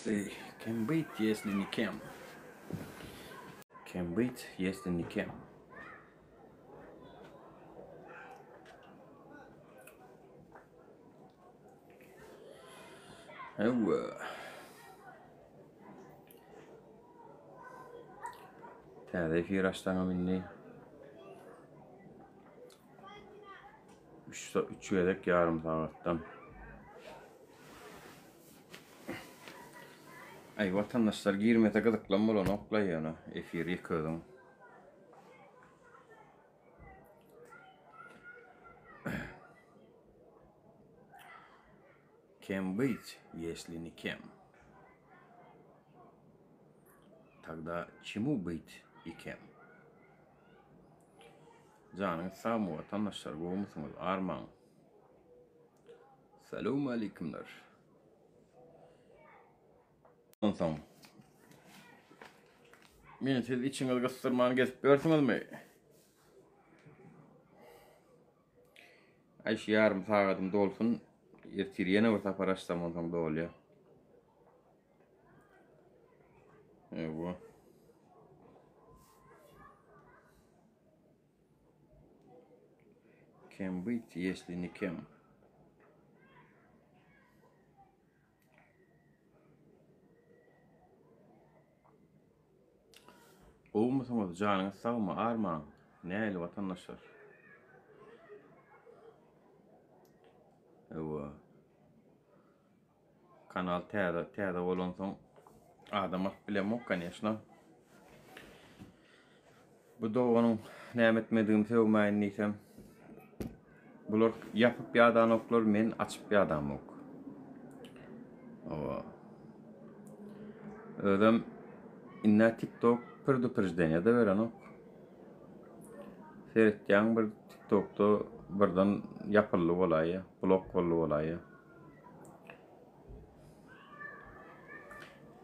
Если кем быть, если никем? Кем быть, если никем? Hawa. Täze efir açsaňam indi 3 3 gezek ýarym sagatdan. Aý watandaşlar girmese gyzyklam bolanokla ýöne efir ýeke özüň. Kem byt, ýesli nikem. Tagda çemu byt i kem. Janyňyz sagmy watandaşlar gowumysyňyz armaň. Salowmaleýkimler. Onsoň meni siz içiňizi gysdyrman gezip ýörsüňizmi? Aý şu ýarym sagadym dolsun. Ertir ýene bir sapar açsam onsoň dolýar. Ewa. Kem byt, ýesli nikem. Gowumysyňyz, janyňyz sagmy, armaň. Nähili watandaşlar? Ewa. Kanal täze, täze bolansoň adam alyp bilemok, koneşno. Bu doganyň näme etmedigini sögmäýin diýsem. Bular ýapyp ýadanoklar, men açyp ýadamok. Owa. Özem indi TikTok predupredeniýe-de berenok. Seretýäň bir TikTokda birden ýapyldy bolaýýa, blok boldy bolaýýa.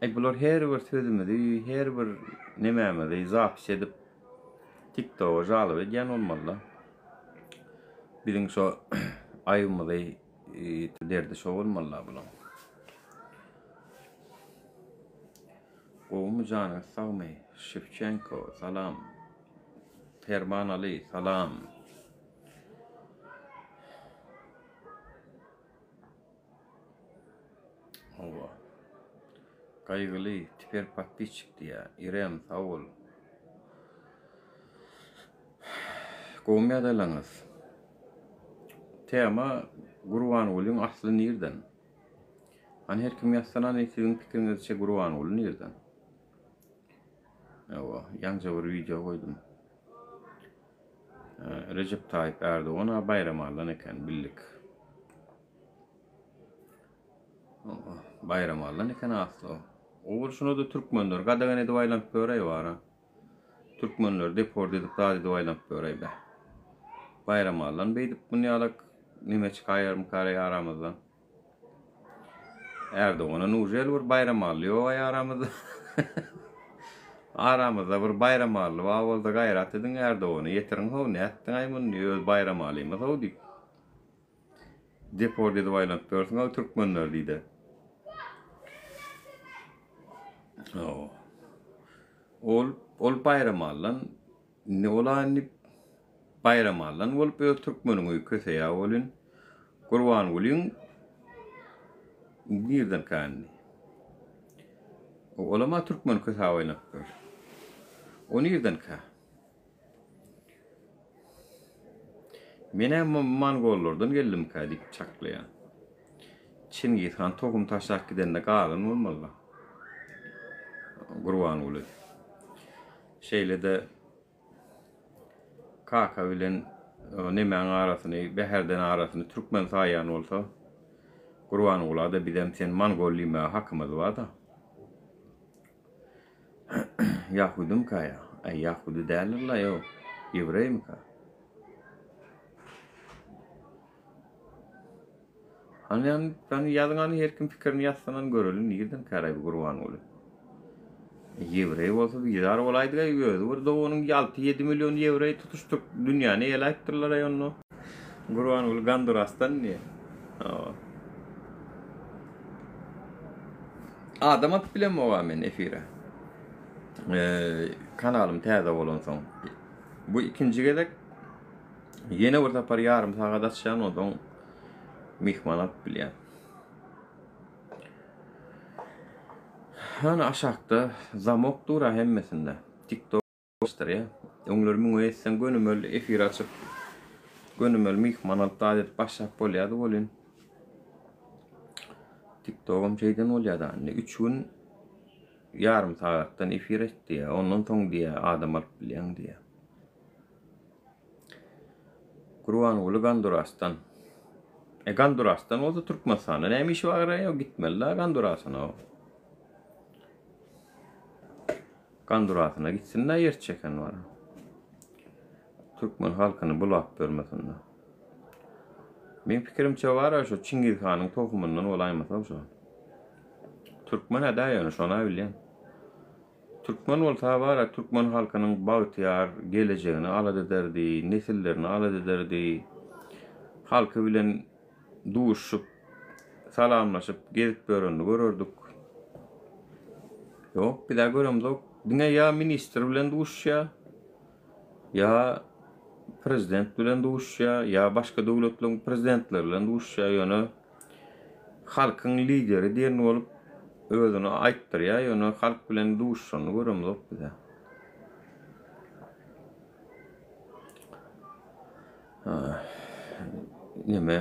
Aý bular her bir sözümizi, her bir nemämizi zapis edip TikToka žaloba edýän bolmalyda. Biziň şo aýbymyzy derdi şo bolmalyda bulaň. Gowumy janyňyz sagmy? Şewçenko salam. Permanaly salam. Hawa. Gaýgyly teper podpisçik diýýä. Irem sag bol. Gowumy ýagdaýlaryňyz? Tema Gurbangulyň asly nirden? Hany her kim ýazsyn hany siziň pikiriňizçe Gurbanguly nirden? Hawa, ýaňja bir wideo goýdum. Rejep Taýyp Ärdogan-a Baýramalydan eken, bildik. Baýramalydan eken asly o. Ogul şuna-da türkmenler gadagan edip aýlanyp ýöräý bara. Türkmenleri deport edip zat edip aýlanyp ýöräý bä. Baýramalydan beýdip muny ýalak neme çykaýarmykareý aramyzdan. Erdogana nujel bir Baýramally ýogaý aramyzda. Aramyzda bir Baýramally bar bolsa gaýrat ediň Erdogana ýetiriň how nätdiňaý muny öz Baýramalymyz how diýip. Deport edip aýlanyp ýörsüň how türkmenler diýde. Ol ol Baýramaldan Indi ol-a indi Baýramaldan bolup öz türkmeniňi köseýär welin, Gurbangulyň nirdenkä indi? Olam-a türkmeni kösäp oýnap ýör. O nirdenkä? Men-ä mongollardan geldimkä diýip çaklaýan. Çingiz han tohum taşlap gidende galan bolmaly-la. Gurbanguly. Şeýle-de kaka bilen nemäň arasyny, Bäherden arasyny türkmen saýýan bolsa, Gurbangula-da bizem sen mongol diýmäge hakymyz bar-da. Ýahudymyka ýa? Aý, ýahudy däldir-la, ýok. Ýewreýmika? Hany hany hany ýazyň hany her kim pikirini ýazsyn hany göreli nirden käraý bu Gurbanguly. Ýewreý bolsa bizar bolaýdygaý özi bir doganyň 6-7 million ýewreý tutuş türk dünýäni eýeläýipdirleraý onda. Gurbanguly Gondurasdan diýýä. Hawa. Adam alyp bilemok-a men efire. Kanalym täze bolansoň. Bu ikinji gezek ýene bir sapar ýarym sagat açýan, onsoň myhman alyp bilýän. Hany aşakda zamok dur-a hemmesinde. TikTok açdyrýar. Öňler müňe ýetseň gönümel efir açyp, gönümel myhman alyp zat edip başlap bolýardy welin. TikTogam şeýden bolýar-da indi. Üç gün ýarym sagatdan efir et diýýär. Ondan soň diýýär adam alyp bilýäň diýýär. Gurbanguly Gondurasdan. E Gondurasdan bolsa Türkmenistanda näme işi bar ýa gitmeli-dä Gondurasyna. Gondurasyna gitsin-dä ýer çeken bar. Türkmen halkyny bulap ýörmesin-dä. Meň pikirimçe bar-a şu Çingiz hanyň tohumyndan bolaýmasa şo. Türkmen-ä dä ýöne şona bilýän. Türkmen bolsa bar-a türkmen halkynyň bagtyýar gelejegini alada ederdi, nesillerini alada ederdi. Halky bilen duşuşyp, salamlaşyp gezip ýörenini görerdik. Ýok, biz-ä göremzok. Diňe ýa ministr bilen duşuşýar, ýa prezident bilen duşuşýar, ýa başga döwletleriň prezidentleri bilen duşuşýar, ýöne halkyň lideri diýen bolup özüni aýtdyrýar, ýöne halk bilen duşuşanyny göremzok biz-ä. Neme?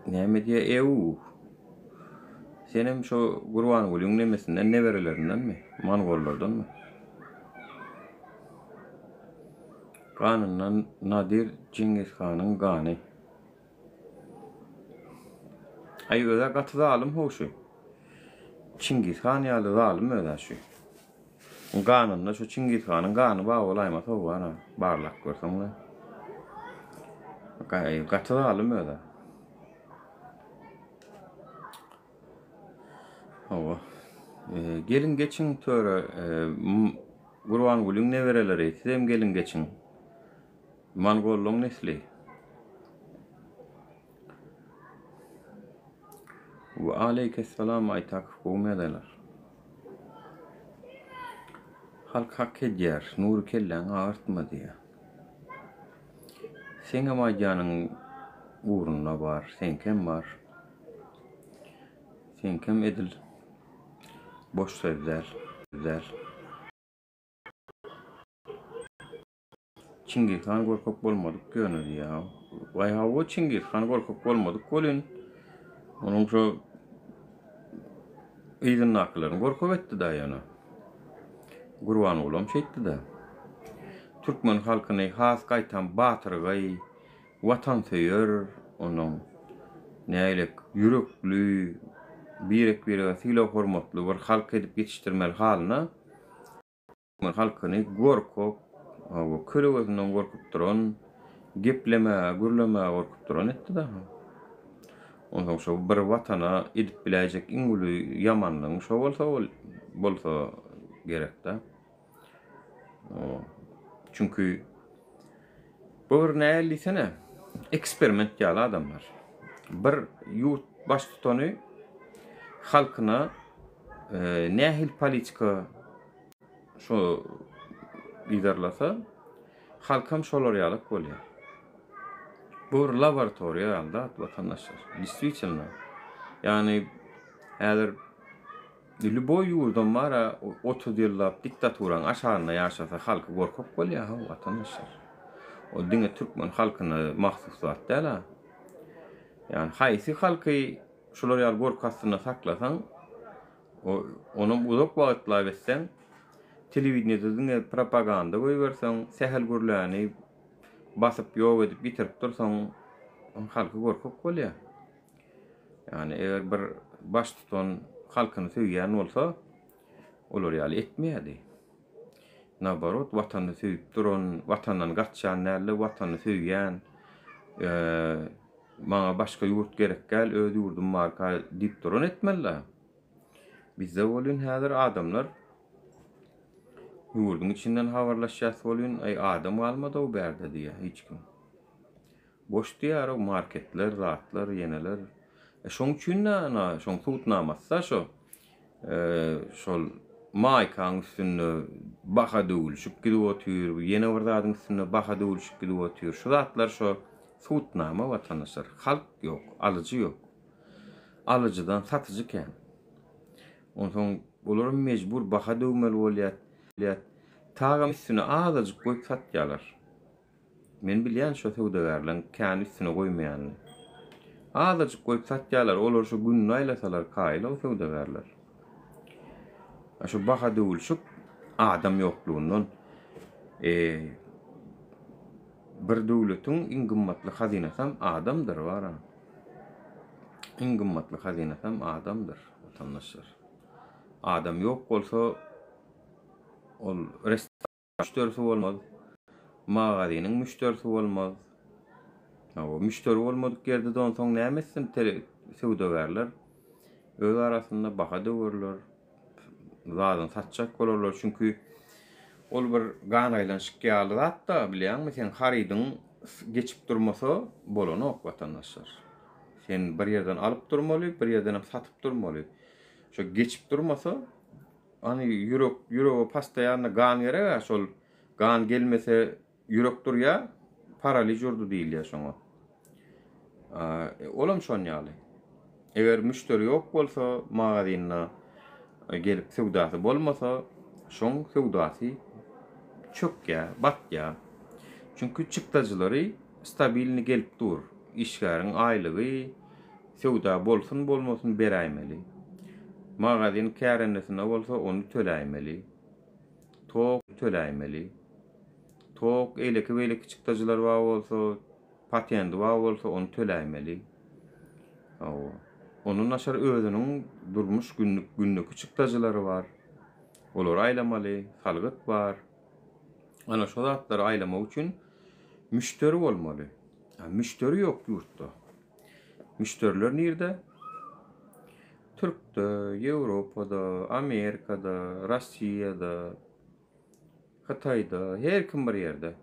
Näme diýýär? Ew. Senem şo Gurbangulyň nemesinden, neberelerindenmi? Mongollardanmy? Ganyndan Nadir Çingiz hanyň gany. Aý özä gaty zalym how şu. Çingiz han ýaly zalym özä şu. Ganynda şu Çingiz hanyň gany bar bolaýmasa bar barlap görseňle. Gaty zalym özä. Hawa. Geliň geçiň töre Gurbangulyň nebereleri sizem geliň geçiň. Mongollaň nesli. Wa aleykesselam Aýtakow gowmy ýagdaýlar. Halk hak edýär Nury kelläňi agyrtma diýýär. Seňem aýdýanyň ugrunda bar seňkem bar. Seňkem edil boş söz däl. Däl. Çingiz han gorkak bolmadyk ýöne diýýär. Waý hawa Çingiz han gorkak bolmadyk welin onuň şo yzyndakylaryny gorkak etdi-dä ýöne. Gurbangulam şeýtdi-dä. Türkmen halkyny has gaýtam batyrgaý, watansöýer, onuň nägilek ýürekli, birek-birege sylag-hormatly bir halk edip ýetişdirmeli halyna Türkmen halkyny gorkak, hawa, kölegesinden gorkup duran, geplemäge, gürlemäge gorkup duran etdi dagy. Onsoň şo bir watana edip biläýjek iň uly ýamanlygyň şo bolsa bolsa gerek-dä. Çünki bu bir nähili diýsene, eksperiment ýaly adamlar. Bir ýurt baştutany halkyna nähili politika Şo yzarlasa, halkam şolar ýalak bolýar. Bu bir laboratoriýa ýaly zat, watandaşlar. Действительно. Ýagny häzir lýuboý ýurdam bar-a 30 ýyllap diktaturaň aşagynda ýaşasa halky gorkak bolýar, haw, watandaşlar. O diňe türkmen halkyna mahsus zat däl-a. Ýagny haýsy halky şular ýaly gorky astynda saklasaň, Onam uzak wagtlap etseň, telewideniýede diňe propaganda goýberseň, sähel gürläni basyp ýok edip ýitirip dursaň, halky gorkak bolýar. Ýagny eger bir baştutan halkyny söýýän bolsa, olar ýaly etmeýärdi. Naoborot, watanyny söýüp duran, watandan gaçýan däl-de, watanyny söýýän, maňa başga ýurt gerek däl, öz ýurdum barka diýip duran etmeli-dä. Bizde welin häzir adamlar ýurduň içinden habarlaşýas welin, aý adam galmady-ow bärde diýýär hiç kim. Boş diýýär-ow marketler, zatlar, ýeneler. Şoň üçin-de ana şoň subutnamasy-da şo. Şol maýkaň üstünde baha döwülişip gidip otyr, ýene bir zadyň üstünde baha döwülişip gidip otyr. Şu zatlar şo subutnama watandaşlar. Halk ýok, alyjy ýok. Alyjydan satyjy kän. Onsoň olaram mejbur baha döwmeli bolýar. Tagam üstüne azajyk goýup satýarlar. Men bilýän şo söwdagärleň kän üstüne goýmaýanyny. Azajyk goýup satýarlar, olar şo gününi aýlasalar kaýyl o söwdagärler. A şo baha döwülşik adam ýoklugyndan e, bir döwletiň iň gymmatly hazynasam adamdyr bara. Iň gymmatly hazynasam adamdyr, watandaşlar. Adam ýok bolsa ol müşderisi bolmaz. Magazynyň müşderisi bolmaz. Hawa, müşderi bolmadyk ýerde-de onsoň näme etsin söwdagärler? Öz arasynda baha döwerler, zadyny satjak bolarlar. Çünki ol bir gan aýlanyşyk ýaly zat-da, bilýäňmi, seň harydyň geçip durmasa bolanok, watandaşlar. Sen bir ýerden alyp durmaly, bir ýerdenem satyp durmaly. Şo geçip durmasa, Hany ýürek ýürege postoýanno gan gerek-ä şol gan gelmese ýürek durýa paraliç urdy diýilýä şoňa. Olam şon ýaly. Eger müşderi ýok bolsa magazynda gelip söwdasy bolmasa şoň söwdasy çökýä batýa. Çünki çykdajylary stabilny gelip dur. Işgäriň aýlygy Söwda bolsun bolmasyn beräýmeli. Magazin kärendesinde bolsa ony töläýmeli. Tok töläýmeli. Tok eýleki beýleki çykdajylar bar bolsa, patendi bar bolsa ony töläýmeli. Hawa. Ondan daşary özüniň durmuş günlük gündeki çykdajylary bar. Olary aýlamaly, salgyt bar. Ana şo zatlary aýlamak üçin müşderi bolmaly. Müşderi ýok ýurtda. Müşderiler nirde? Türkde, Ýewropada, Amerikada, Rossiýada, Hytaýda, her kim bir ýerde.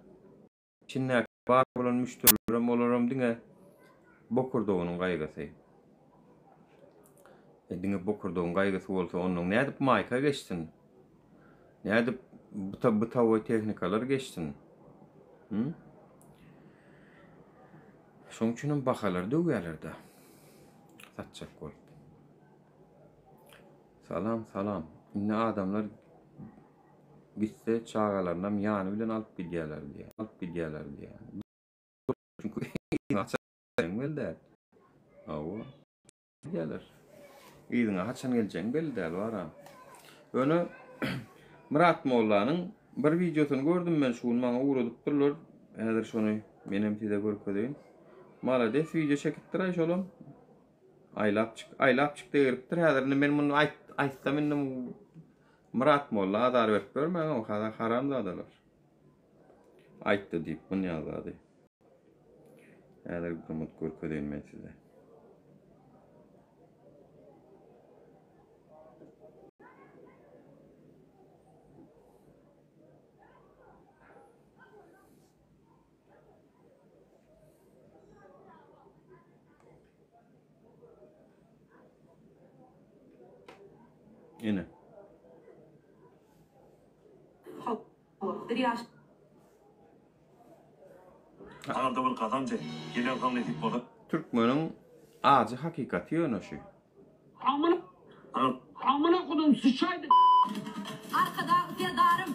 Içindäki bar bolan müşderilerem olaram diňe bokurdagynyň gaýgysy. E diňe bokurdagyň gaýgysy bolsa onnoň nädip maýka geçsin? Nädip bytawoý tehnikalar geçsin? Hü? Şoň üçinem bahalary döwýärler-dä. Satjak bolup. Salam, salam. Indi adamlar gitse çagalarynam ýany bilen alyp gidýärler diýýär. Alyp gidýärler diýýär. Çünki haçan belli däl. Hawa. Diýýärler. Yzyňa haçan geljegiň belli däl bara. Ýöne Myrat mollanyň bir wideosyny gördüm men şu gün maňa ugradypdyrlar. Häzir şony menem size görkezeýin. Malades wideo çekipdir aý şolam. Aýlap çyk, aýlap çyk degiripdir. Häzir indi men muny aýt, aýtsam indi Myrat molla azar berip görmäň o haramzadalar. Aýtdy diýip bunýa zady. Häzir bir minut görkezeýin men size. Ine. Bir ýaş. Aňyrda bir gazanç et. Gelensoň nesip bolsa. Türkmeniň ajy hakykaty ýöne şu. Amyna Amyna kodum sıçaydı. Arkadag Serdarym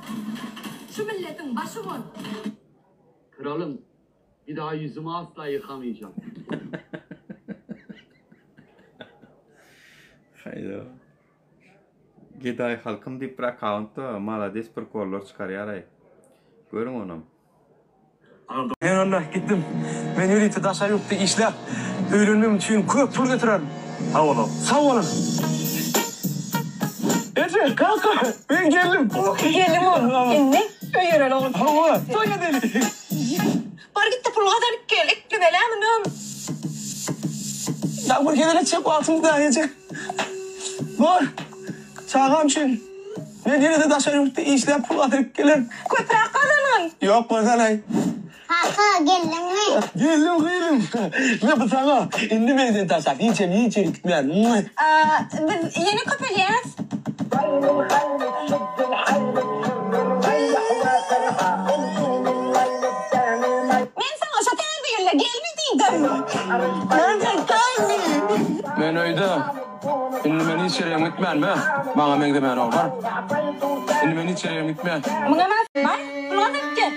şu milletiň başy bol. Kralym bir daha yüzümü asla yıkamayacağım. Haýda. Gedaý halkym diýip bir akkaunt bar, malades prikollar çykarýaraý. Görüň onam. Men onda gitdim. Men ýörite daşary ýurtda işläp, öýlenmegim üçin köp pul getirerin. Sag boluň. Sag boluň. Eje, kaka, men geldim. Geldim oglum. Indi öýereli oglum. Hawa, toý edeli. Bar git-de pul gazanyp gel, eklemeli-ä munam. Ýa bir hezil etjek wagtymyz däl eje. Bor, çagam üçin men ýene-de daşary ýurtda işläp pul gazanyp gelerin. Köpräk gazangyn. Ýok, bolsanaý. Kaka, geldiňmi? Geldim gyzym. Me bu saňa. Indi men seni taşlap hiç hem hiç ýere gitmen. Biz ýene köpelýäs. Men saňa şo täze ýylda gelme diýdim. Men öýde. Indi men hiç ýere hem gitmen be. Maňa meňzemän ol bar. Indi men hiç ýere hem gitmen. Muňa bar, pul gazanyp gel.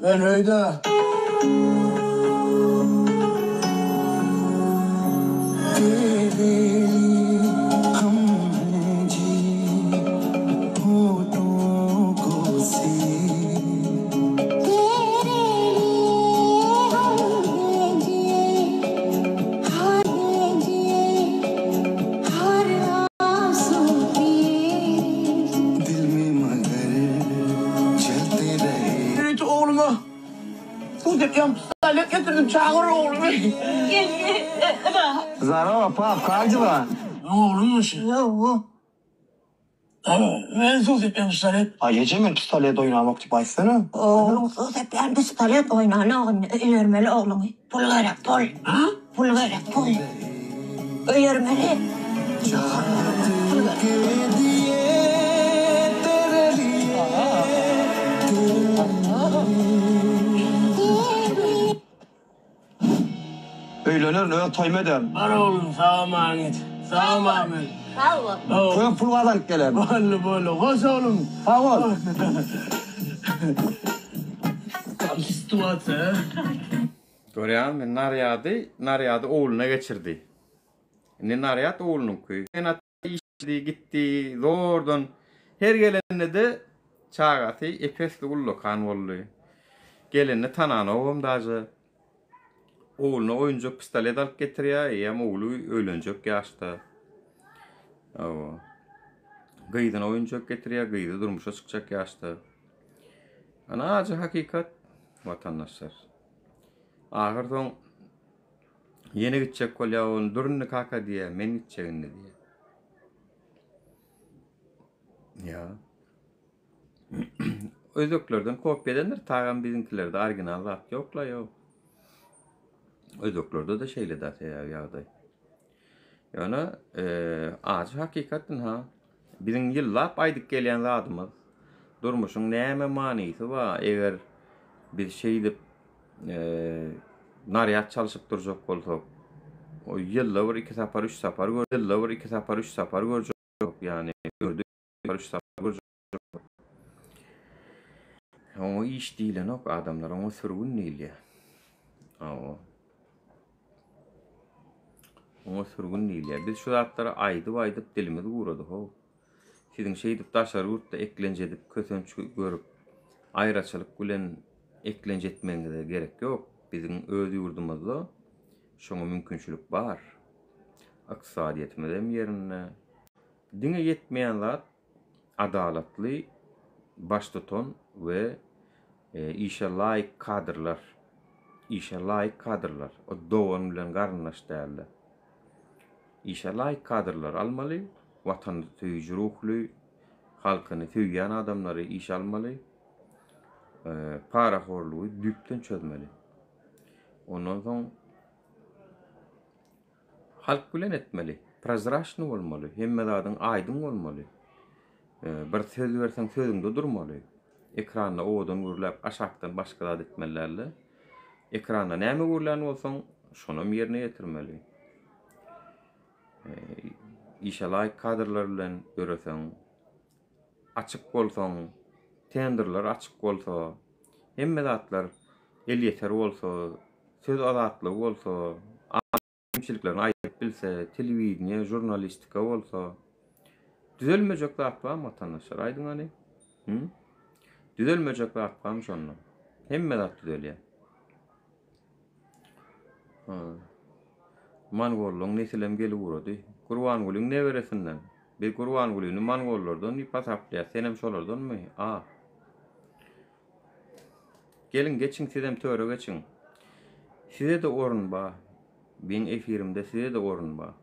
Men öýde. Ýörite ogluma suw dökýän pistolet getirdim, çagyr oglumy. Zdarowo, pap, kak dela? Oglummyş. Men suw sepýän pistolet. A eje men pistolet oýnamok diýip aýtsana. Ogluň suw sepýän pistolet oýnanok indi öýermeli ogluňy. Pul gerek pul. Pul gerek pul. Öýermeli. Pul gerek. Öýlenerin, öz toýumy ederin. Bar oglum, sag-aman git. Sag-aman git. Sag bol. Köp pul gazanyp gelerin. Boldy, boldy. Hoş oglum. Sag bol. Tam situasiýa. Görýäňmi, narýady, narýady ogluna geçirdi. Indi narýad oglunyňky. Işledi, gitdi, zordan. Her gelende-de çagasy ep-esli ullakan boldy. Gelende tananogam daže. Ogluna oýunjak pistolet alyp getirýär, eýýäm ogly öýlenjek ýaşda. Hawa. Gyzyna oýunjak getirýär, gyzy durmuşa çykjak ýaşda. Ana ajy hakykat, watandaşlar. Ahyr soň Ýene gitjek bolýar ony dur indi kaka diýýär, men gitjek indi diýýär. Ýa. Özbeklerden kopýa edendir, tagam biziňkilerde original zat ýok-la ýok. Özbeklerde-de şeýle da sebäbi ýagdaý. Ýöne ajy hakykat ynha biziň ýyllap aýdyp gelýän zadymyz durmuşyň näme manysy bar eger biz şeýdip narýad çalşyp durjak bolsak ýylda bir iki sapar üç sapar ýylda bir iki sapar üç sapar görjek ýagny üç sapar görjek Oňa iş diýilenok adamlar, oňa sürgün diýilýär. Hawa. Oňa sürgün diýilýär. Biz şu zatlary aýdyp-aýdyp dilimiz gurady how. Siziň şeýdip daşary ýurtda eklenç edip, kösenç görüp, aýraçylyk bilen eklenç etmegiňize gerek ýok. Biziň öz ýurdumyzda şoňa mümkinçilik bar. Ykdysadyýetimiz hem ýerinde. Diňe ýetmeýän zat adalatly baştutan we işe laýyk kadrlar. Işe laýyk kadrlar. O dogan bilen garyndaş dälde. Işe laýyk kadrlary almaly, watansöýüji ruhly, halkyny söýýän adamlary işe almaly. Parahorlugy düýpden çözmeli. Ondan soň Halk bilen etmeli. Prozraçny bolmaly. Hemme zadyň aýdyň bolmaly. Bir söz berseň sözüňde durmaly. Ekranda owadan gürläp aşakdan başga zat etmeli dälde. Ekranda näme gürlän bolsaň şonam ýerine ýetirmeli. Işe laýyk kadrlar bilen döreseň, açyk bolsaň, tenderler açyk bolsa, hemme zatlar elýeter bolsa, söz azatlygy bolsa, adam kemçiliklerini aýdyp bilse, telewideniýe, žurnalistika bolsa, düzelmejek zat barmy watandaşlar, aýdyň hany? Hü? Düzelmejek zat barmy şonda? Hemme zat düzelýär. Ha. Mongollaryň nesilem gelip ugrady. Gurbangulyň neberesinden. Biz Gurbangulyny mongollardan diýip hasaplaýas. Senem şolardanmy? A. Geliň geçiň sizem töre geçiň. Size-de orun ba. Meň efirimde size-de orun ba.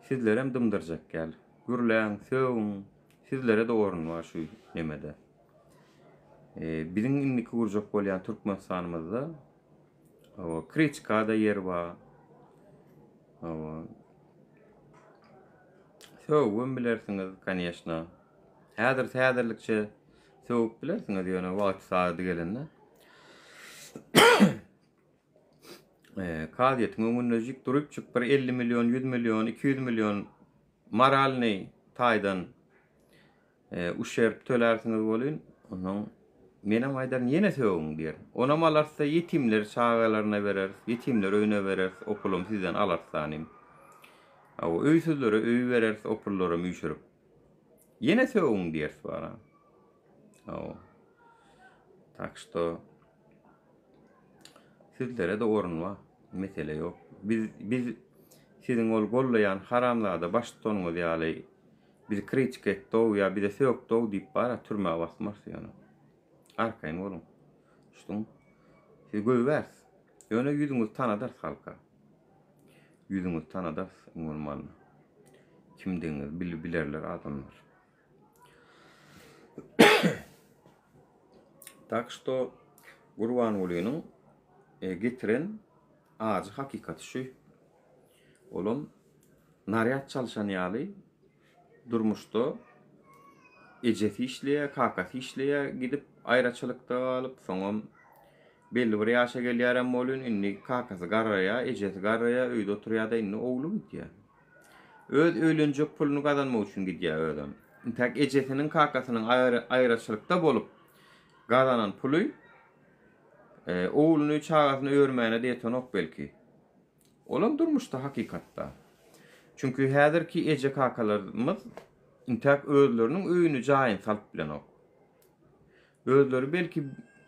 Sizlerem dymdyrjak gel. Gürläň, sögüň. Sizlere-de orun bar şu nemede. Biziň indiki gurjak bolýan Türkmenistanymyzda hawa, kritika-da ýer bar. Hawa. Sögübem bilersiňiz, koneşna. Häzir häzirlikçe sögüp bilersiňiz, ýöne wagty sagady gelende. Kazyýetiň öňünde jik durypjyk bir 50 million, 100 million, 200 million moralnyý taýdan uşerb tölärsiňiz welin, onnoň menem aýdaryn ýene sögüň diýerin. Onam alarys-da ýetimler çagalaryna bereris, ýetimler öýüne bereris, o pulam sizden alarys danym. Hawa, öýsüzlere öý bereris, o pullaram üýşürip. Ýene sögüň diýeris bara. Hawa. Tak şto Sizlere-de orun bar. Mesele ýok. Biz biz siziň ol gollaýan haramzada baştutanyňyz ýaly bizi kritika etdi-ow ýa bize sökdi-ow diýip bara türmä basmarys ýöne. Arkaýyn boluň. Şuň sizi goýbäris. Ýöne ýüzüňizi tanadarys halka. Ýüzüňizi tanadarys iň bolmanda. Kimdigiňizi bil bilerler adamlar. Tak şto Gurbangulynyň e, getiren ajy hakykaty şu. Olam narýad çalşan ýaly durmuşda ejesi işleýär, kakasy işleýär, gidip aýraçylykda galyp, soňam belli bir ýaşa gelýärem bolýan, indi kakasy garraýar, ejesi garraýar, öýde oturýar-da indi ogly gidýär. Öz öýlenjek puluny gazanmak üçin gidýär özem. Intäk ejesiniň kakasynyň aýraçylykda bolup gazanan puly ogluny çagasyny öýermäne-de ýetenok belki. Olam durmuşda hakykatda. Çünki häzirki eje-kakalarymyz intäk özleriniň öýüni jaýyny salyp bilenok. Özleri belki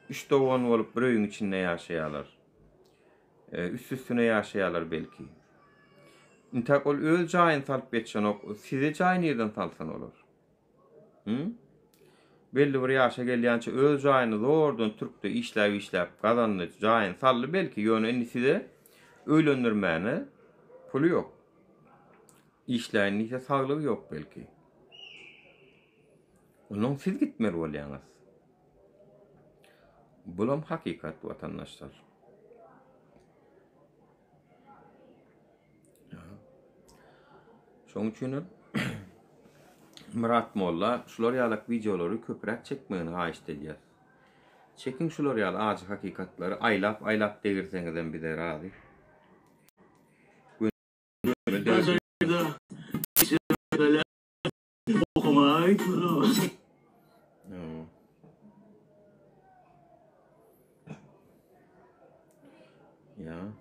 üç dogan bolup bir öýüň içinde ýaşaýarlar. Üst-üstüne ýaşaýarlar belki. Intäk ol öz jaýyny salyp ýetişenok, size jaý nirden salsyn olar? Hı? Belli bir ýaşa gelýänçä öz jaýyny zordan türkde işläp-işläp gazandy, jaýyny saldy belki, ýöne indi size öýlendirmäne puly ýok. Işläýin diýse saglygy ýok belki. Onnoň siz gitmeli bolýaňyz. Bulam hakykat watandaşlar. Şoň üçin hem Myrat molla şular ýalak wideolary köpräk çekmegini haýyşt edýäs. Çekiň şular ýaly ajy hakykatlary aýlap-aýlap degirseňizem bize razy. Ya.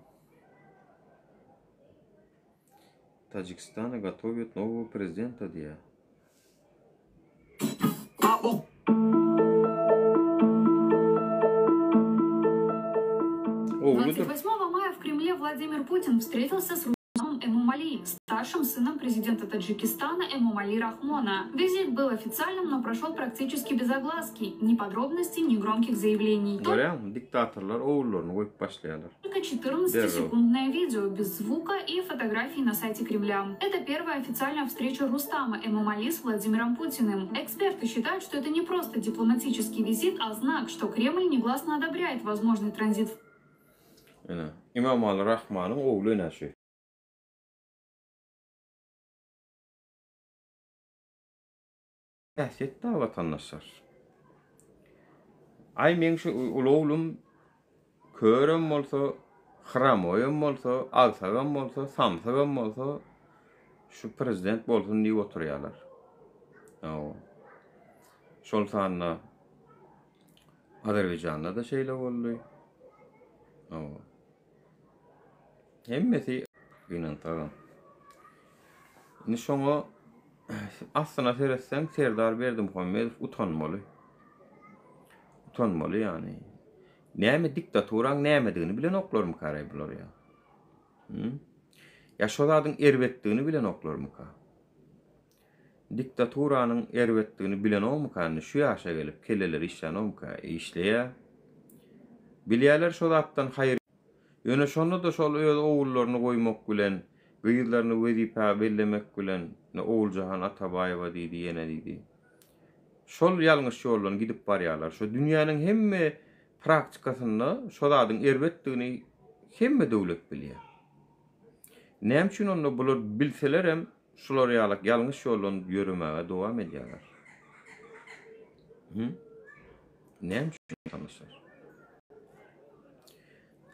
Таджикистана готовит нового президента diýýär. Ogludyr. 28 мая в Кремле Владимир Путин встретился с Рустамом Эмомали, старшим сыном президента Таджикистана Эмомали Рахмона. Визит был официальным, но прошел практически без огласки. Ни подробностей, ни громких заявлений. Görýäňmi, diktatorlar ogullaryny goýup başlaýarlar. Только 14-секундное видео без звука и фотографий на сайте Кремля. Это первая официальная встреча Рустама Эмомали с Владимиром Путиным. Эксперты считают, что это не просто дипломатический визит, а знак, что Кремль негласно одобряет возможный транзит Ine, Imamaly Rahmanyň ogly ine şu. Häsiýet da watandaşlar. Aý meň şu uly oglum körem bolsa, hramoýam bolsa, agsagam bolsa, samsygam bolsa şu prezident bolsun diýip oturýarlar. Hawa. Şol sanda Azerbaýjanda-da şeýle boldy. Hawa. Hemmesi gynansagam. Indi şoňa aslyna seretseň Serdar Berdimuhamedow utanmaly. Utanmaly ýany. Näme diktaturaň nämedigini bilenoklarmyka bular ýa? Hı? Ýa şo zadyň erbetdigini bilenoklarmyka? Diktaturanyň erbetdigini bilenokmyka indi şu ýaşa gelip kelleleri işlänokmyka? E işleýä. Bilýäler şo zatdan haýyr Ýöne şonda-da şol öz ogullaryny goýmak bilen, gyzlaryny wezipä bellemek bilen, ine Oguljahan Atabaýewa diýdi, ýene diýdi. Şol ýalňyş ýoldan gidip barýarlar. Şo dünýäniň hemme praktikasynda şo zadyň erbetdigini hemme döwlet bilýär. Näme üçin onda bular bilselerem şular ýalak ýalňyş ýoldan ýöremäge dowam edýärler? Hü? Näme üçin watandaşlar?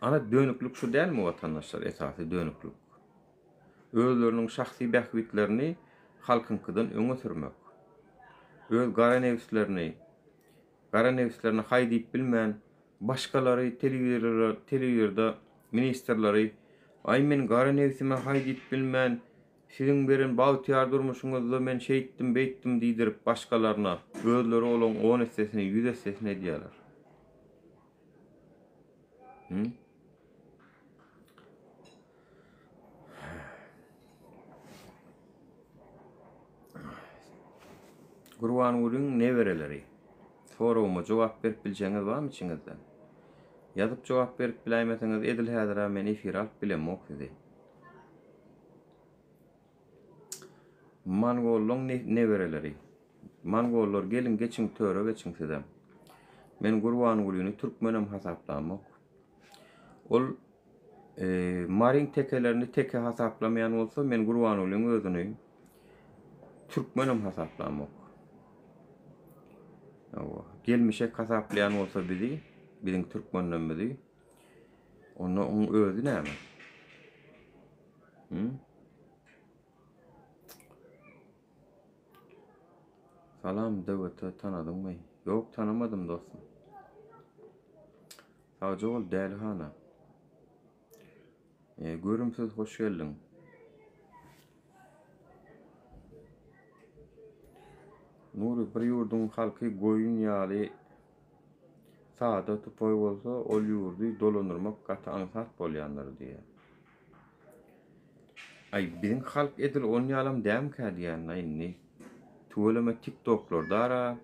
Ana dönüklik şu dälmi watandaşlar esasy dönüklik? Özleriniň şahsy bähbitlerini halkyňkydan öňe sürmek. Öz gara nebislerini, gara nebislerine haý diýip bilmän, başgalary telewizorda, telewizorda ministrleri, aý men gara nebsime haý diýip bilmän, siziň beren bagtyýar durmuşyňyzda men şeýtdim, beýtdim diýdirip başgalaryna, özleri olaň on essesini, ýüz essesini edýärler. Hı? Gurbangulyň nebereleri. Soragyma jogap berip biljegiňiz barmy içiňizden? Ýazyp jogap berip biläýmeseňiz edil häzir-ä men efire alyp bilemok sizi. Mongollaň nebereleri. Mongollar geliň geçiň töre geçiň sizem. Men Gurbangulyny türkmenem hasaplamok. Ol Maryň tekelerini teke hasaplamaýan bolsa, men Gurbangulyň özüni türkmenem hasaplamok. Hawa, gelmişek hasaplaýan bolsa bizi, biziň türkmenlerimizi, onda oň özi näme? Hı? Salam DWT tanadyňmy? Ýok tanamadym dostum. Sagja bol Dälihana. E, görümsiz hoş geldiň. Nury bir ýurduň halky goýun ýaly sada tupoý bolsa ol ýurdy dolandyrmak gaty aňsat bolýandyr diýýär. Aý biziň halk edil on ýalam dämkä diýýän indi. Tüweleme tiktoklarda ara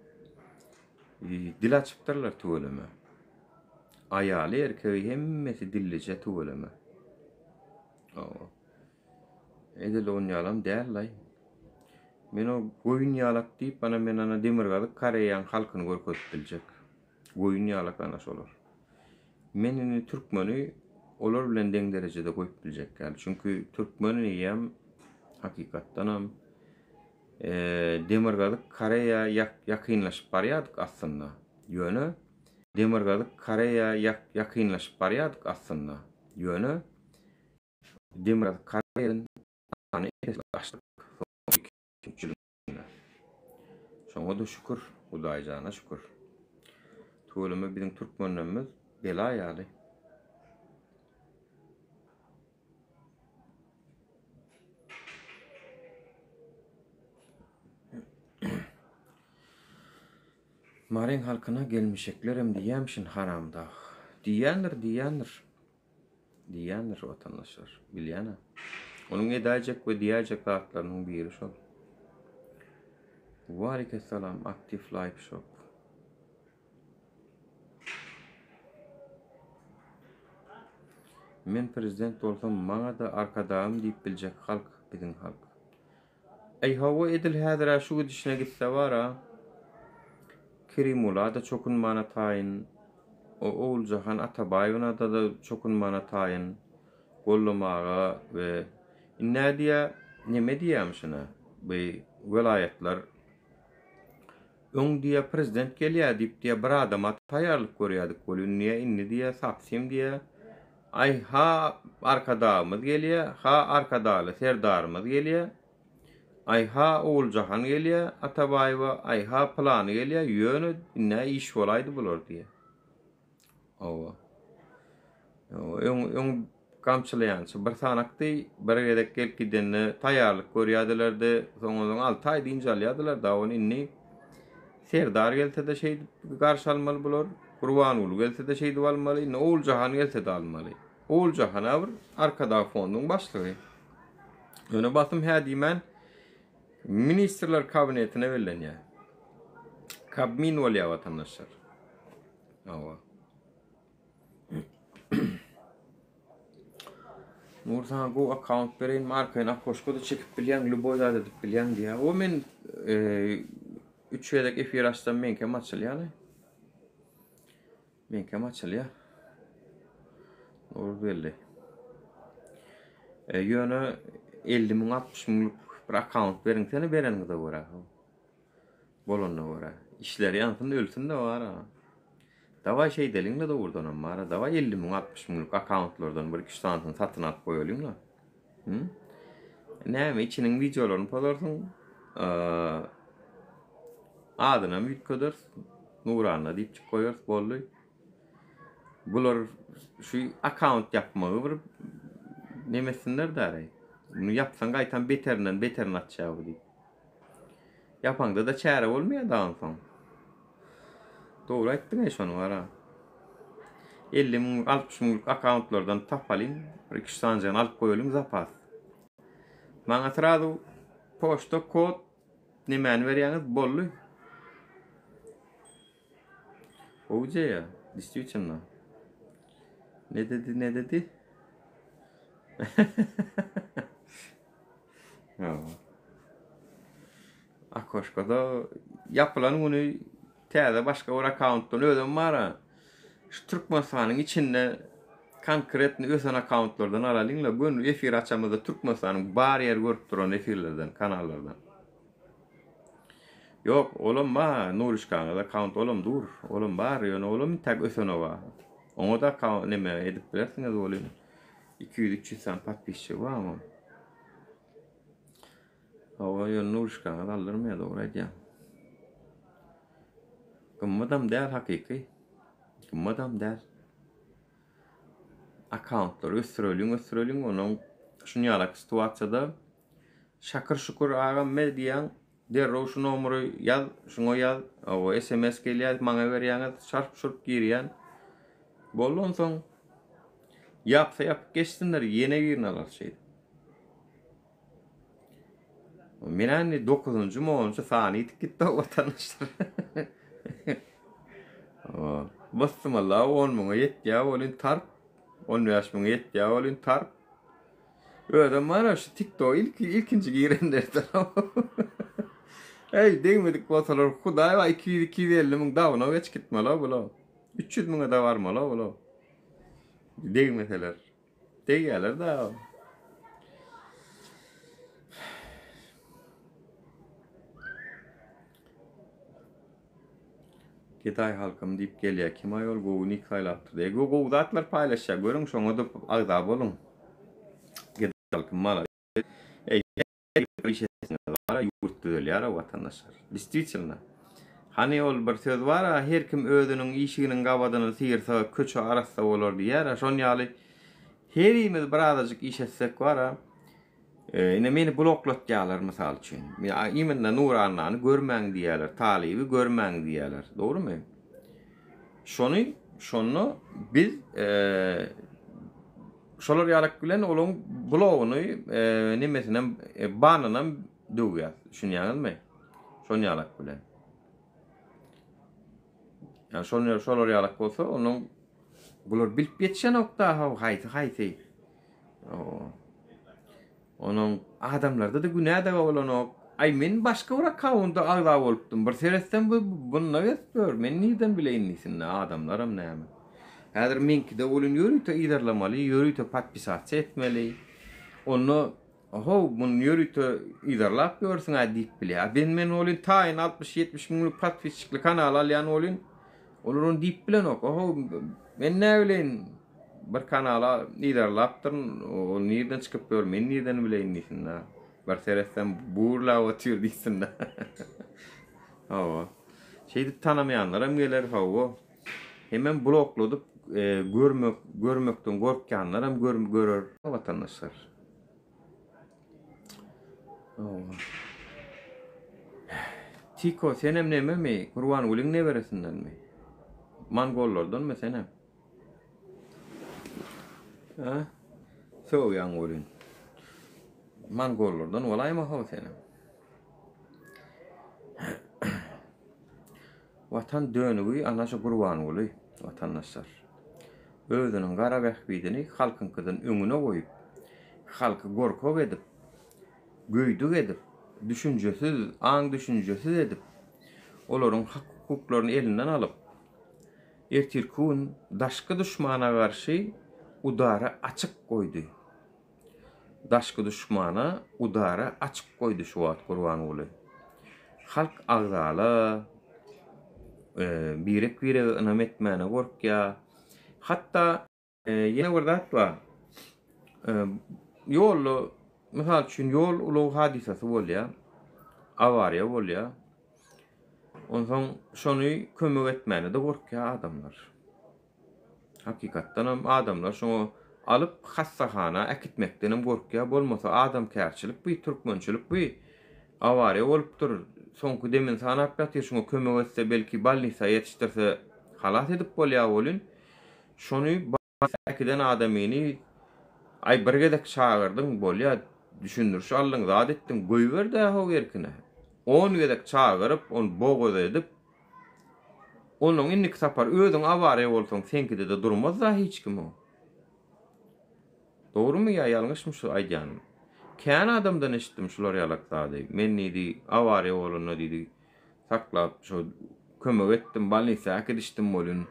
Dil açypdyrlar tüweleme. Aýaly erkegi hemmesi dillije tüweleme. Hawa. Edil onýalam däl-laý. Men o goýun ýalak diýip ana men ana Demirgazyk Koreýaň halkyny görkezip biljek. Goýun ýalak ana şolar. Men indi türkmeni olar bilen deň derejede goýup biljek däl. Çünki türkmen eýýäm hakykatdanam Demirgazyk Koreýa ýakynlaşyp barýardyk aslynda. Ýöne Demirgazyk Koreýa ýakynlaşyp barýardyk aslynda. Ýöne Demirgazyk Koreýadan sany ep-esli gaçdyk soňky iki-üç ýylda. Şoňa-da şükür, Hudaýjana şükür. Tüweleme biziň türkmenlerimiz bela ýaly. Maryň halkyna gelmişeklerem diýýämişin haramdag. Diýýändir, diýýändir. Diýýändir watandaşlar. Bilýän-ä. Onuň edäýjek we diýäýjek zatlarynyň biri şol. Waleykesselam Aktiw Life Shop. Men prezident bolsam maňada arkadagym diýip biljek halk biziň halk. Aý hawa edil häzirä şu gidişine gitse bara Kerimulada çokunmana taýyn o Oguljahan Atabaýewnada-da çokunmana taýyn gollamaga we indä diýä neme diýýämişine bu welaýatlar Öň diýýä prezident gelýä diýip diýýä bir adama taýýarlyk görýädik welin diýýä indi diýýä sapsem diýýä aý ha arkadagymyz gelýä ha arkadagly serdarymyz gelýä aý ha oguljahan gelýä atabaýewa aý ha pylany gelýä ýöne indä iş bolaýdy bular diýýä. Hawa. Öň öň gamçylaýançy bir sanakdy, bir gezek gelip gidende taýýarlyk görýärdiler-de, soňundan 6 aý dynç alýardylar da, ony indi Serdar gelse-de şeýdip garşy almaly bular, Gurbanguly gelse-de şeýdip almaly, indi Oguljahan gelse-de almaly. Oguljahan-a bir Arkadag fonduň başlygy. Ýöne basym hä diýmän Ministrler kabinetine bellenýär. Kabmin bolýar watandaşlar. Hawa. Nur sana gowy akkaunt bereýin, arkaýyn okошko-da çekip bilýäň, lýuboý zat edip bilýäň diýýär. O men e, Üç gezek efir açsam meňkem açylýarly. Meňkem açylýar. Nurgeldi. E, ýöne 50 müň 60 müňlük bir akkaunt beriňsene bereniňize görä. Bolanyna görä. Işleri ýansyn ölsün-de bar-a. Dawaý şeýdeliň-le dogrudanam bar-a. Dawaý 50 müň 60 müňlük akkauntlardan bir iki üç sanysyny satyn alyp goýalyň-la. Hı? Näme içiniň wideolaryny pozarsyň? Adynam üýtgederis. Nuranna diýipjik goýarys boldy. Bular şu akkaunt ýapmagy bir neme etsinler däri. Bunu ýapsaň gaýtam beterinden beterini açýar bu diýip. Ýapaňda-da çäre bolmaýar da onsoň. Dogry aýtdyň-eý şony wara. 50 müň, 60 müňlük akkauntlardan tapalyň, bir iki-üç sanyjagyny alyp goýalyň zapas. Maňa srazu poçta kod nemäni berýäňiz boldy. Gowy ideýa, действительно. Ne dedi, ne dedi? Akoşkada ýapylan güni täze başga bir akkauntdan özem bar-a. Şu Türkmenistanyň içinde konkretny ösen akkauntlardan alalyň-la, göni efir açamyzda Türkmenistanyň bar ýeri görüp duran efirlerden, kanallardan. Ýok, olam bar, Nurişkaňyz akkaunt olam dur, olam bar, ýöne olam intäk ösenok-a. Oňa-da akkaunt neme edip bilersiňiz welin, 200-300 sany podpisçigi bar oňam. Hawa, ýöne Nurişkaňyz aldyrmaýar, dogry aýdýaň. Gymmadam däl hakyky. Gymmadam däl. Akkauntlary ösdüreliň, ösdüreliň, onuň şuny ýalak situasiýada şakyr-şukur agam me diýýäň, derrew şu nomery ýaz, şuňa ýaz, hawa SMS gelýär, maňa berýäňiz, şarp-şurp girýän. Boldy onsoň. Ýapsa ýapyp geçsinler, ýene birini alarys şeýdip. Men indi dokuzynjy monunjy sany ýitip gitdi o watandaşlar. Bysmylla on müňe ýetýär welin tarp, 15 müňe ýetýär welin tarp. Özem bar şu TikTok ilki ilkinji girenlerden. Ey degmedik bolsalar Hudaý bar 200 250 müň dawno geç gitmeli bular. 300 müňe de barmaly bular. Degmeseler. Degýärler da. Gedaý halkym diýip gelýär. Kim aýol gowy nik saýlapdyr. Ego gowy zatlar paýlaşýar. Görüň şoňa-da agza boluň. Gedaý halkym malades. Eý iş etseňiz bar ýurt düzelýär watandaşlar. Действительно. Hany ol bir söz bar her kim özüniň işiginiň gabadyny syrsa köçe arassa bolar diýýär. Şon ýaly herimiz birazajyk iş etsek bar Ine meni bloklatýarlar mysal üçin. Imенно Nurannany görmäň diýýärler, Talyby görmäň diýýärler. Dogrumy? Şony şonda biz şolar ýalak bilen olaň blogyny nemesinem banynam döwýäs. Düşünýäňizmi? Şon ýalak bilen. Ýani şol şolar ýalak bolsa, onuň bular bilip ýetişenok da haýsy haýsy. Onuň adamlarda-da günä-de bolanok. Aý men başga bir akkaunta agza bolupdym. Bir seretsem bu bunda gezip ýör. Men nirden bileýin diýsin-de adamlaram näme. Häzir meňkide welin ýörite yzarlamaly, ýörite podpisasiýa etmeli. Onda how muny ýörite yzarlap ýörsüň-ä diýip bilýär. A ben men welin taýyn 60-70 müňlük podpisçikli kanal alýan welin olar ony diýip bilenok. Ohow men näbileýin Bir kanala yzarlapdyryn, ol nirden çykyp ýör, men nirden bileýin diýsin-dä. Bir seretsem gürläp otyr diýsin-dä. Hawa. Şeýdip tanamaýanlaram geler, hawa. Hemem blokladyp e, görmek, görmekden gorkýanlaram gör, görer watandaşlar. Hawa. Tiko, senem nememi? Gurbangulyň neberesindenmi? Mongollardanmy senem? Ha? Sögýäň welin. Mongollardan bolaýma how senem. Watan dönügi ana şu Gurbanguly watandaşlar. Özüniň gara bähbidini halkyňkydan öňüne goýup, halky gorkak edip, göýdük edip, düşünjesiz, aň-düşünjesiz edip. Olaryň hak-hukuklaryny elinden alyp, ertirki gün daşky duşmana garşy udara açyk goýdy. Daşky duşmana udara açyk goýdy şu wagt Gurbanguly. Halk agzala, birek-birege ynam etmäne gorkýar. Hatda. Ýene bir zat bar. Ýolda, mysal üçin, ýol ulag hadysasy bolýar. Awariýa bolýar. Onsoň şony kömek etmäne-de gorkýar adamlar. Hakykatdanam adamlar şoňa alyp hassahana äkitmekdenem gorkýar. Bolmasa adamkärçilik bu, türkmençilik bu. Awariýa bolupdyr, soňky demini sanap ýatyr, şoňa kömek etse belki bolnisa ýetişdirse halas edip bolýar welin, şony äkiden adamyny aý bir gezek çagyrdyň bolýa düşündiriş aldyň zat etdiň goýber-dä how erkine. On gezek çagyryp ony bogaz edip onnoň indiki sapar özüň awariýa bolsaň seňkide-de durmaz-da hiç kim o. Dogrumy ýa ýalňyşmy şu aýdýanym? Kän adamdan eşitdim şular ýalak zady. Men diýdi awariýa bolanda diýdi saklap şo kömek etdim bolnisa äkidişdim welin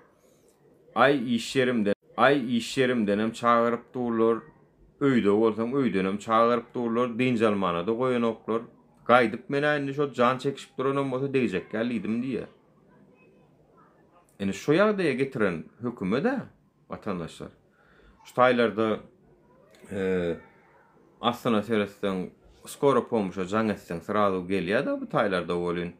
aý iş ýerimden aý iş ýerimdenem çagyryp durlar öýde bolsaň öýdenem çagyryp durlar dynç almanada goýanoklar gaýdyp menä indi şo jan çekişip duranam bolsa degjekgä diýdim diýýä. Indi şo ýagdaýa getiren hökümet-ä watandaşlar. Şu taýlarda aslyna seretseň skoro pomuşa jaň etseň srazu gelýä-de bu taýlarda welin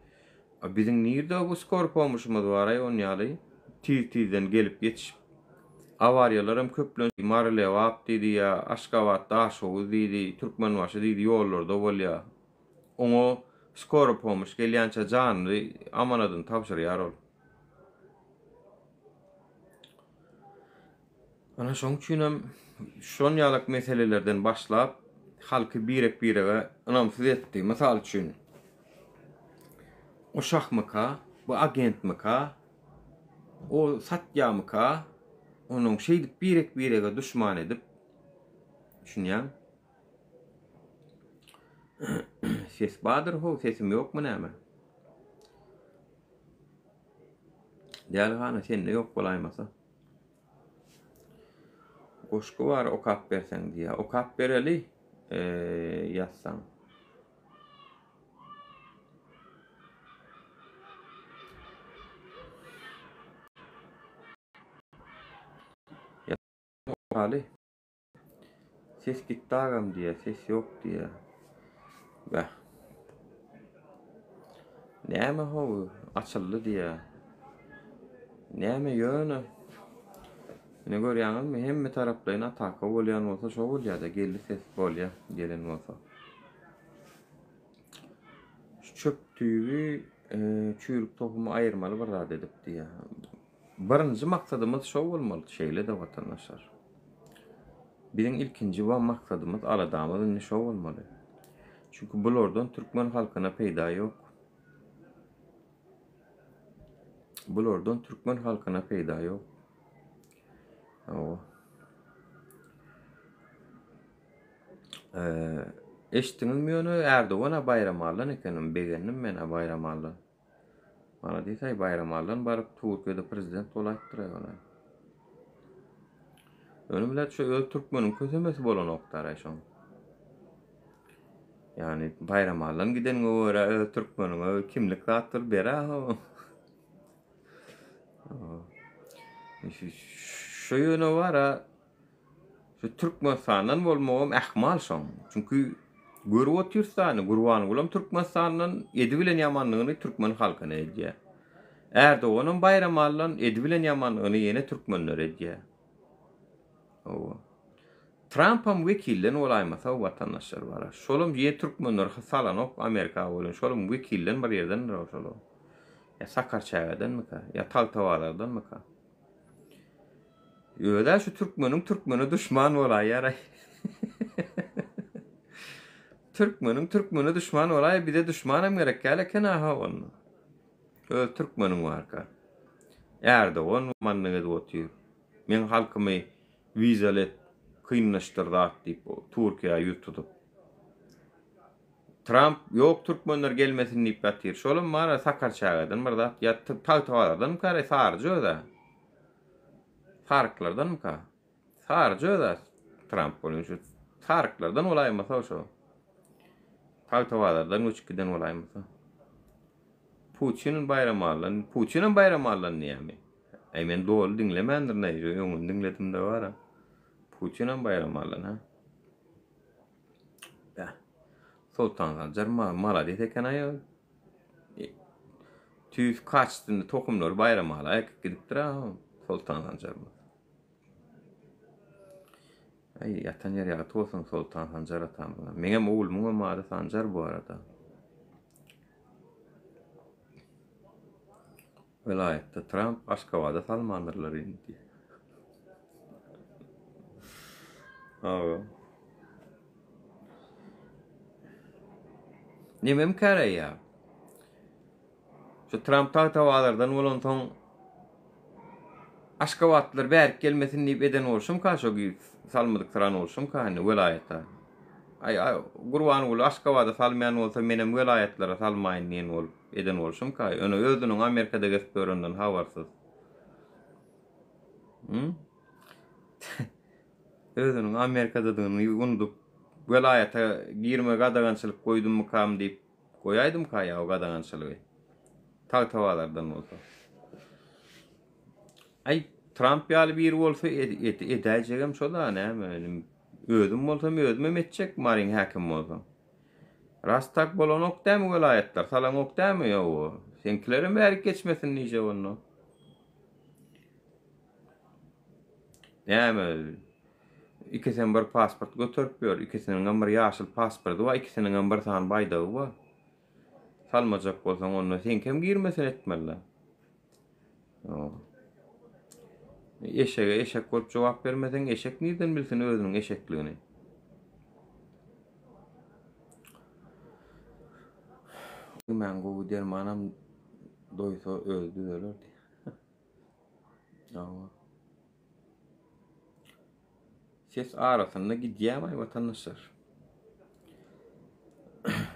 biziň nirde bu skoro pomuşymyz baraý onýaly tiz-tizden gelip ýetişip awariýalaram köplenç Mary-Lebap diýdi ýa Aşgabat-Daşoguz diýdi Türkmenbaşy diýdi ýollarda bolýa oňa skoro pomuş gelýänçä janyny amanadyny tabşyrýar ol. Ana şoň üçinem şon ýalak meselelerden başlap halky birek-birege ynamsyz etdi. Mysal üçin, o şahmyka, bu agentmika, o satýamyka, onuň şeýdip birek-birege duşman edip, düşünýäň? Ses bardyr how, sesim ýokmy näme? Dälihana sende ýok bolaýmasa. Goşgy bar okap berseň diýýär. Okap bereli ýazsaň. Okaly. Ses gitdi agam diýýär, ses ýok diýýär. Bäh. Näme how, açyldy diýýär. Näme ýöne? Ine görýäňizmi, hemme taraplaýyn ataka bolýan bolsa şo bolýar-da, geldi ses bolýar, gelen bolsa. Şu çöp tüýi, e, çüýrük tohumy aýyrmaly bir zat edip diýýär. Birinji maksadymyz şo bolmaly, şeýle-de watandaşlar. Biziň ilkinji we maksadymyz, aladamyz indi şo bolmaly. Çünki bulardan türkmen halkyna peýda ýok. Bulardan türkmen halkyna peýda ýok. Hawa. Eee, eşitdiňizmi ýöne Erdogan-a Baýramalydan ekenim, begendim men-ä Baýramalydan. Maladis aý Baýramaldan baryp Türkiýede prezident bolaýypdyr aý ola. Ýöne bilet şu öz türkmeniň kösemesi bolanokdar aý şoň. Ýani Baýramaldan gideniňe görä öz türkmeniňe kimlik zatdyr berä ho. Şu ýöne bara Şu Türkmenistandan bolmagam ähmal şoň. Çünki görüp otyrys da indi Gurbangulam Türkmenistandan edibilen ýamanlygyny türkmen halkyna edýär. Erdoganam Baýramalydan edibilen ýamanlygyny ýene türkmenlere edýär. Hawa. Trampam wekilden bolaýmasa watandaşlar bara. Şolam ýene türkmenleri salanok Amerika welin şolam wekilden bir ýerdendir şolam. Ýa Sakarçägedenmika, ýa Tagtabazardanmyka. Özä şu türkmeniň türkmene duşman bolaýýar. Türkmeniň türkmene duşman bolaý bize duşmanam gerek däl eken aha onda. Öz türkmeniň barka. Erdogan mannyk edip otyr. Meň halkymy wizaly et kynlaşdyr zat diýip Türkiýä ýüz tutup. Tramp ýok türkmenler gelmesin diýip ýatyr. Şolam bar-a Sakarçägeden bir zat ýa Tagtabazardanmyka saryjy öz-ä. Saryklardanmyka? Saryjy öz-ä Tramp bolýan şu saryklardan bolaýmasa şo. Tagtabazardan göçüp giden bolaýmasa. Putin Baýramalydan, Putinem Baýramalydan diýýämi? Äý men doly diňlemändirin-äý, öňüni diňledim-de bar-a. Putinem Baýramalydan, hä? Bäh. Soltan Sanjar malades eken-aý. Tüýs kaçtynda tohumlary Baýramala ekip gidipdir-a Soltan Sanjarymyz. Aý, ýatan ýeri ýagty bolsun Soltan Sanjar atamyzyň. Meňem oglumyňam ady Sanjar bu arada. Welaýatda Tramp Aşgabada salmandyrlar indi. Hawa. Nemem käreýä. Şu Tramp tagtabazardan bolansoň Aşgabatlylar bärik gelmesin diýip eden bolşumka şo salmadyk syran bolşumka indi welaýata. Aý Gurbanguly Aşgabada salmaýan bolsa menem welaýatlara salmaýyn diýen bolup eden bolşumka. Ýöne özüniň Amerikada gezip ýörenden habarsyz. Hı? Özüniň Amerikadadygyny unudyp welaýata girme gadagançylyk goýdummykam diýip Goýaýdymka ýa o gadagançylygy. Tagtabazardan bolsa. Aý, Tramp ýaly biri bolsa edäýjegem şo-da näme. Özüm bolsam özümem etjek Maryň häkimi bolsam. Ras tak bolanok dämi welaýatlar, salaňok dämi ýow. Seňkilerem bärik geçmesin diýjek onda. Näme ikisem bir pasport göterip ýör, ikisiniňem bir ýaşyl pasporty bar, ikisiniňem bir sany baýdagy bar. Salmajak bolsaň onda seňkem girmesin etmeli. Eşege eşek bolup jogap bermeseň, eşek nirden bilsin özüniň eşekligini? Bilmän gowy dermanam doýsa özi düzeler diýýär. Ses arasynda gidýämaý watandaşlar.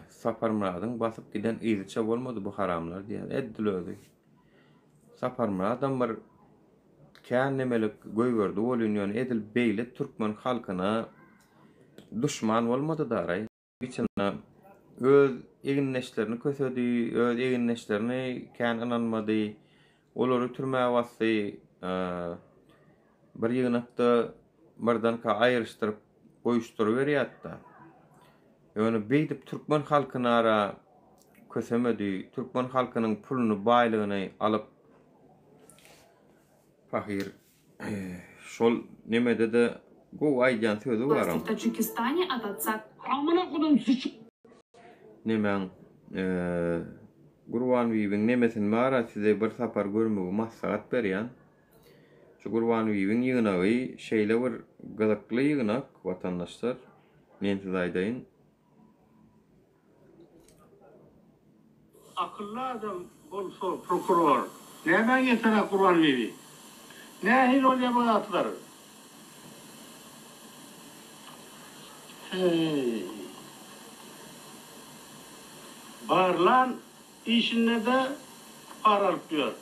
Saparmyradyň basyp giden yzyça bolmady bu haramlar diýýär. Edil özi. Saparmyradam bir kän nemelik goýberdi welin ýöne edil beýle türkmen halkyna duşman bolmady daraý. Içinde öz egindeşlerini kösedi, öz egindeşlerini kän ynanmady. Olary türmä basdy. Bir ýygnakda birdenkä aýryşdyryp goýuşdyryberýärdi-de. Ýöne beýdip türkmen halkyny ara kösemedi. Türkmen halkynyň puluny, baýlygyny alyp pahyr Şol nemede-de gowy aýdýan sözi bar oň. В Таджикистане от отца Amına kodum sıçık. Nemäň Gurbanbibiň nemesini bar-a size bir sapar görmegi maslahat berýän. Şu Gurbanbibiň ýygnagy şeýle bir gyzykly ýygnak watandaşlar. Men size aýdaýyn. Akylly adam bolsa prokuror nämä ýetenak Gurbanbibi? Nähili bolýa bu zatlar? Heý. Barlan işinde-de para alyp ýör.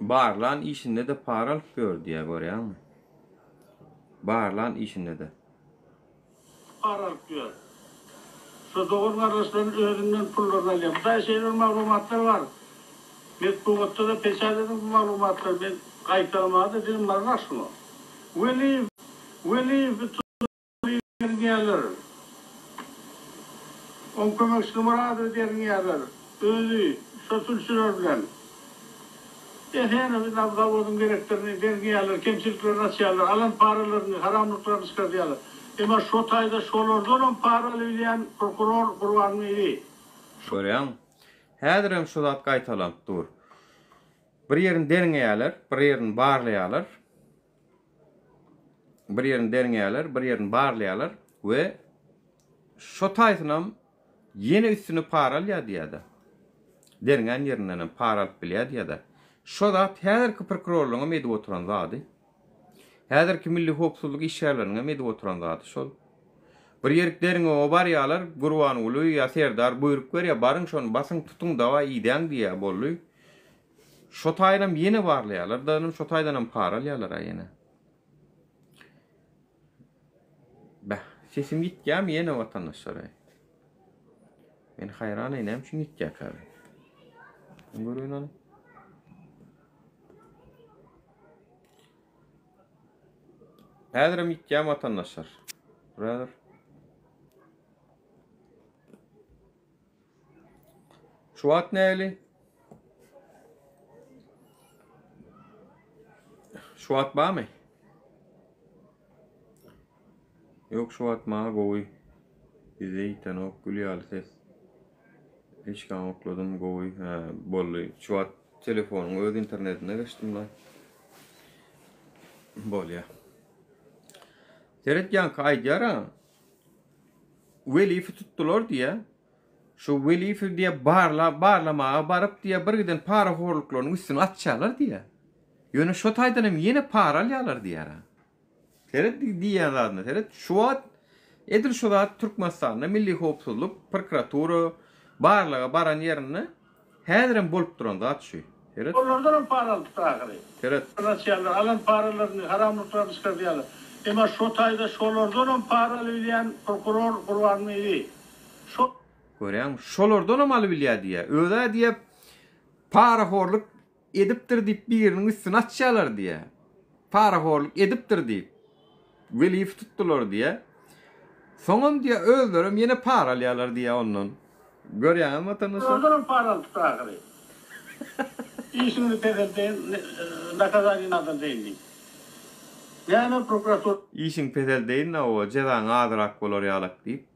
Barlan işinde-de para alyp ýör diýýär görýäňmi? Barlan işinde-de. Para alyp ýör. Şo dogan-gardaşlaryň özünden pullaryny alýar. Bu taýda şeýle bir maglumatlar bar. Metbugatda-da peçat ediň bu maglumatlary. Men gaýtalamaga-da dilim barmaz şuňa. Weliýew, Weliýew Derňeýärler. Oň kömekçisi Myradowy derňeýärler. Özi şo sülçüler bilen. Esenowy zawodyň direktoryny derňeýärler, kemçiliklerini açýarlar, alan paralaryny, haramlyklaryny çykardýarlar. Emma şo taýda şolardanam para alybilýän prokuror Gurbanbibi. Görýäňmi? Häzirem şu zat gaýtalanyp dur. Bir ýerini derňeýärler, bir ýerini barlaýarlar. Bir ýerini derňeýärler, bir ýerini barlaýarlar we şo taýsynam ýene üstüne para alýar diýýär-de. Derňän ýerinden hem para alyp bilýär diýýär-de. Şo zat häzirki prokurorlaryň hem edip oturan zady. Häzirki milli howpsuzlyk işgärleriniň hem edip oturan zady şol. Bir ýerik derňewe barýarlar, Gurbanguly ýa Serdar buýruk berýär, baryň şony basyň, tutuň, dawaý idäň diýýär, boldy. Şo taýynam ýene barlaýarlar da, şo taýdanam para alýarlar-a ýene. Beh, sesim ýitýärmi ýene watandaşlar-aý? Men haýran-aý, näme üçin ýitýärkä? Göreýin hany. Häzirem ýitýän watandaşlar. Brother. Şu wagt näli? Şu wagt barmy? Ýok şu wagt maňa gowy. Bize ýitenok gül ýaly ses. Hiçkan okladym gowy. Hä boldy. Şu wagt telefonyň öz internetine geçdim la. Bolýa. Seret ýaňky aýdýar-a. Weliýewi tutdular diýýä. Şu Weliýewi diýýä barla barlamaga baryp diýýä bir giden parahorluklarynyň üstüni açýarlar diýýä. Ýöne şo taýdan hem ýene para alýarlar diýýär-a. Seret diýýän zadyna seret. Şu wagt edil şu zat Türkmenistanda Milli howpsuzlyk, prokuratura barlaga baran ýerinde häzirem bolup duran zat şu. Seret. Olardan hem para alypdyr ahyry. Seret. Açýarlar, alan paralaryny, haramlyklaryny çykardýarlar. Emma şo taýda şolardan hem para alybilýän prokuror Gurbangyzy. Şo. Görýäňmi? Şolardan hem alybilýär diýýär. Öz-ä diýýär parahorluk Edipdir diýip biriniň üstüni açýarlar diýýä. Parahorluk edipdir diýip. Weliýewi tutdular diýýä. Soňam diýýä özlerem ýene para alýarlar diýýä ondan. Görýäňizmi watandaşlar? Ondanam para alypdyr ahyry. Işiňizi peseldeýin, nakazaniýany azaldaýyn diýip. Näme prokuratura. Işiňi peseldeýin hawa, jezaň azyrak bolar ýalak diýip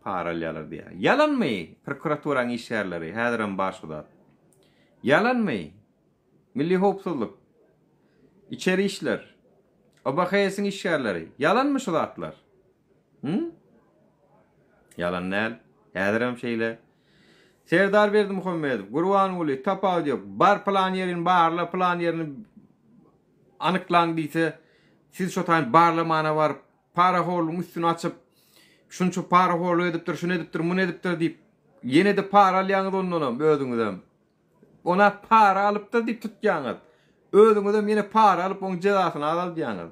para alýarlar diýýä. Ýalanmy prokuraturaň işgärleri häzirem bar şu zat. Ýalanmy? Milli howpsuzlyk, Içeri işler, OBHS-iň işgärleri, ýalanmy şu zatlar? Hü? Ýalan däl. Häzirem şeýle. Serdar Berdimuhamedow, Gurbanguly, tapawudy ýok. Bar pylan ýerini barla, pylan ýerini anyklaň diýse, siz şo taýyn barlamana baryp, parahorlugyň üstüni açyp, şunça parahorluk edipdir, şuny edipdir, muny edipdir diýip, ýene-de para alýaňyz ondanam, özüňizem. Ona para alypdyr diýip tutýaňyz. Özüňizem ýene para alyp oň jezasyny azaldýaňyz.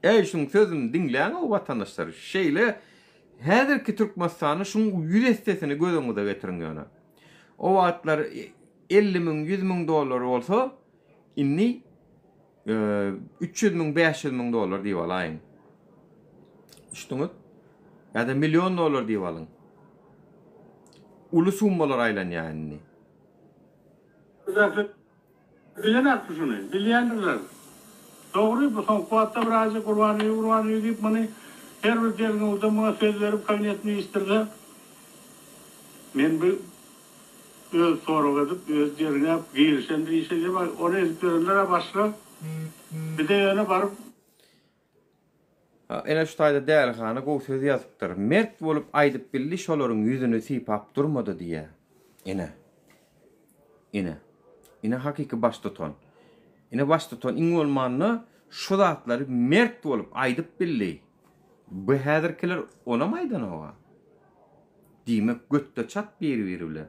Eý şuň sözüni diňläň-ow watandaşlar. Şeýle häzirki Türkmenistanda şuň ýüz essesini göz öňüňize getiriň ýöne. O wagtlar 50 müň, 100 müň dollar bolsa, indi 300 müň, 500 müň dollar diýip alaýyň. Düşdüňiz? Ýa-da million dollar diýip alyň. Uly summalar aýlanýar indi. Bilenakmy şuny? Bilýändirler. Dogry, bu soňky wagtda birazjyk Gurbanguly Gurbanguly diýip muny her bir derňewde muňa söz berip kabinet ministrde men bu Özi sorag edip, özi derňäp girişen bir işe diýip, ony edip ýörenler-ä başga. Bir-de ýöne baryp. Ha, ene şu taýda Dälihana gowy söz ýazypdyr. Mert bolup aýdyp bildi, şolaryň ýüzüni sypap durmady diýýä. Ene. Ene. Ine hakyky baştutan. Ine baştutan iň bolmanda şu zatlary mert bolup aýdyp bildi. Bu häzirkiler onam aýdanoga. Diýmek götde çat bir-biri bilen.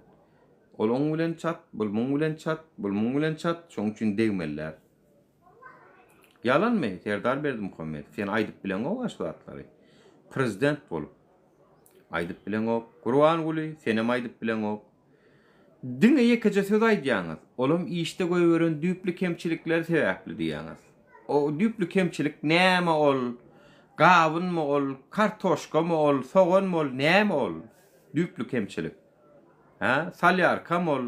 Ol oň bilen çat, bul muň bilen çat, bul muň bilen çat, şoň üçin degmeliler. Ýalanmy, Serdar Berdimuhamedow, sen aýdyp bileňok-a şu zatlary. Prezident bolup. Aýdyp bileňok. Gurbanguly, senem aýdyp bileňok. Diňe ýekeje söz aýdýaňyz, olam işde goýberen düýpli kemçilikleri sebäpli diýýäňiz. O düýpli kemçilik näme ol? Gawunmy ol, kartoşkamy ol, soganmy ol, näme ol? Düýpli kemçilik. Hä? Solýarkamy ol?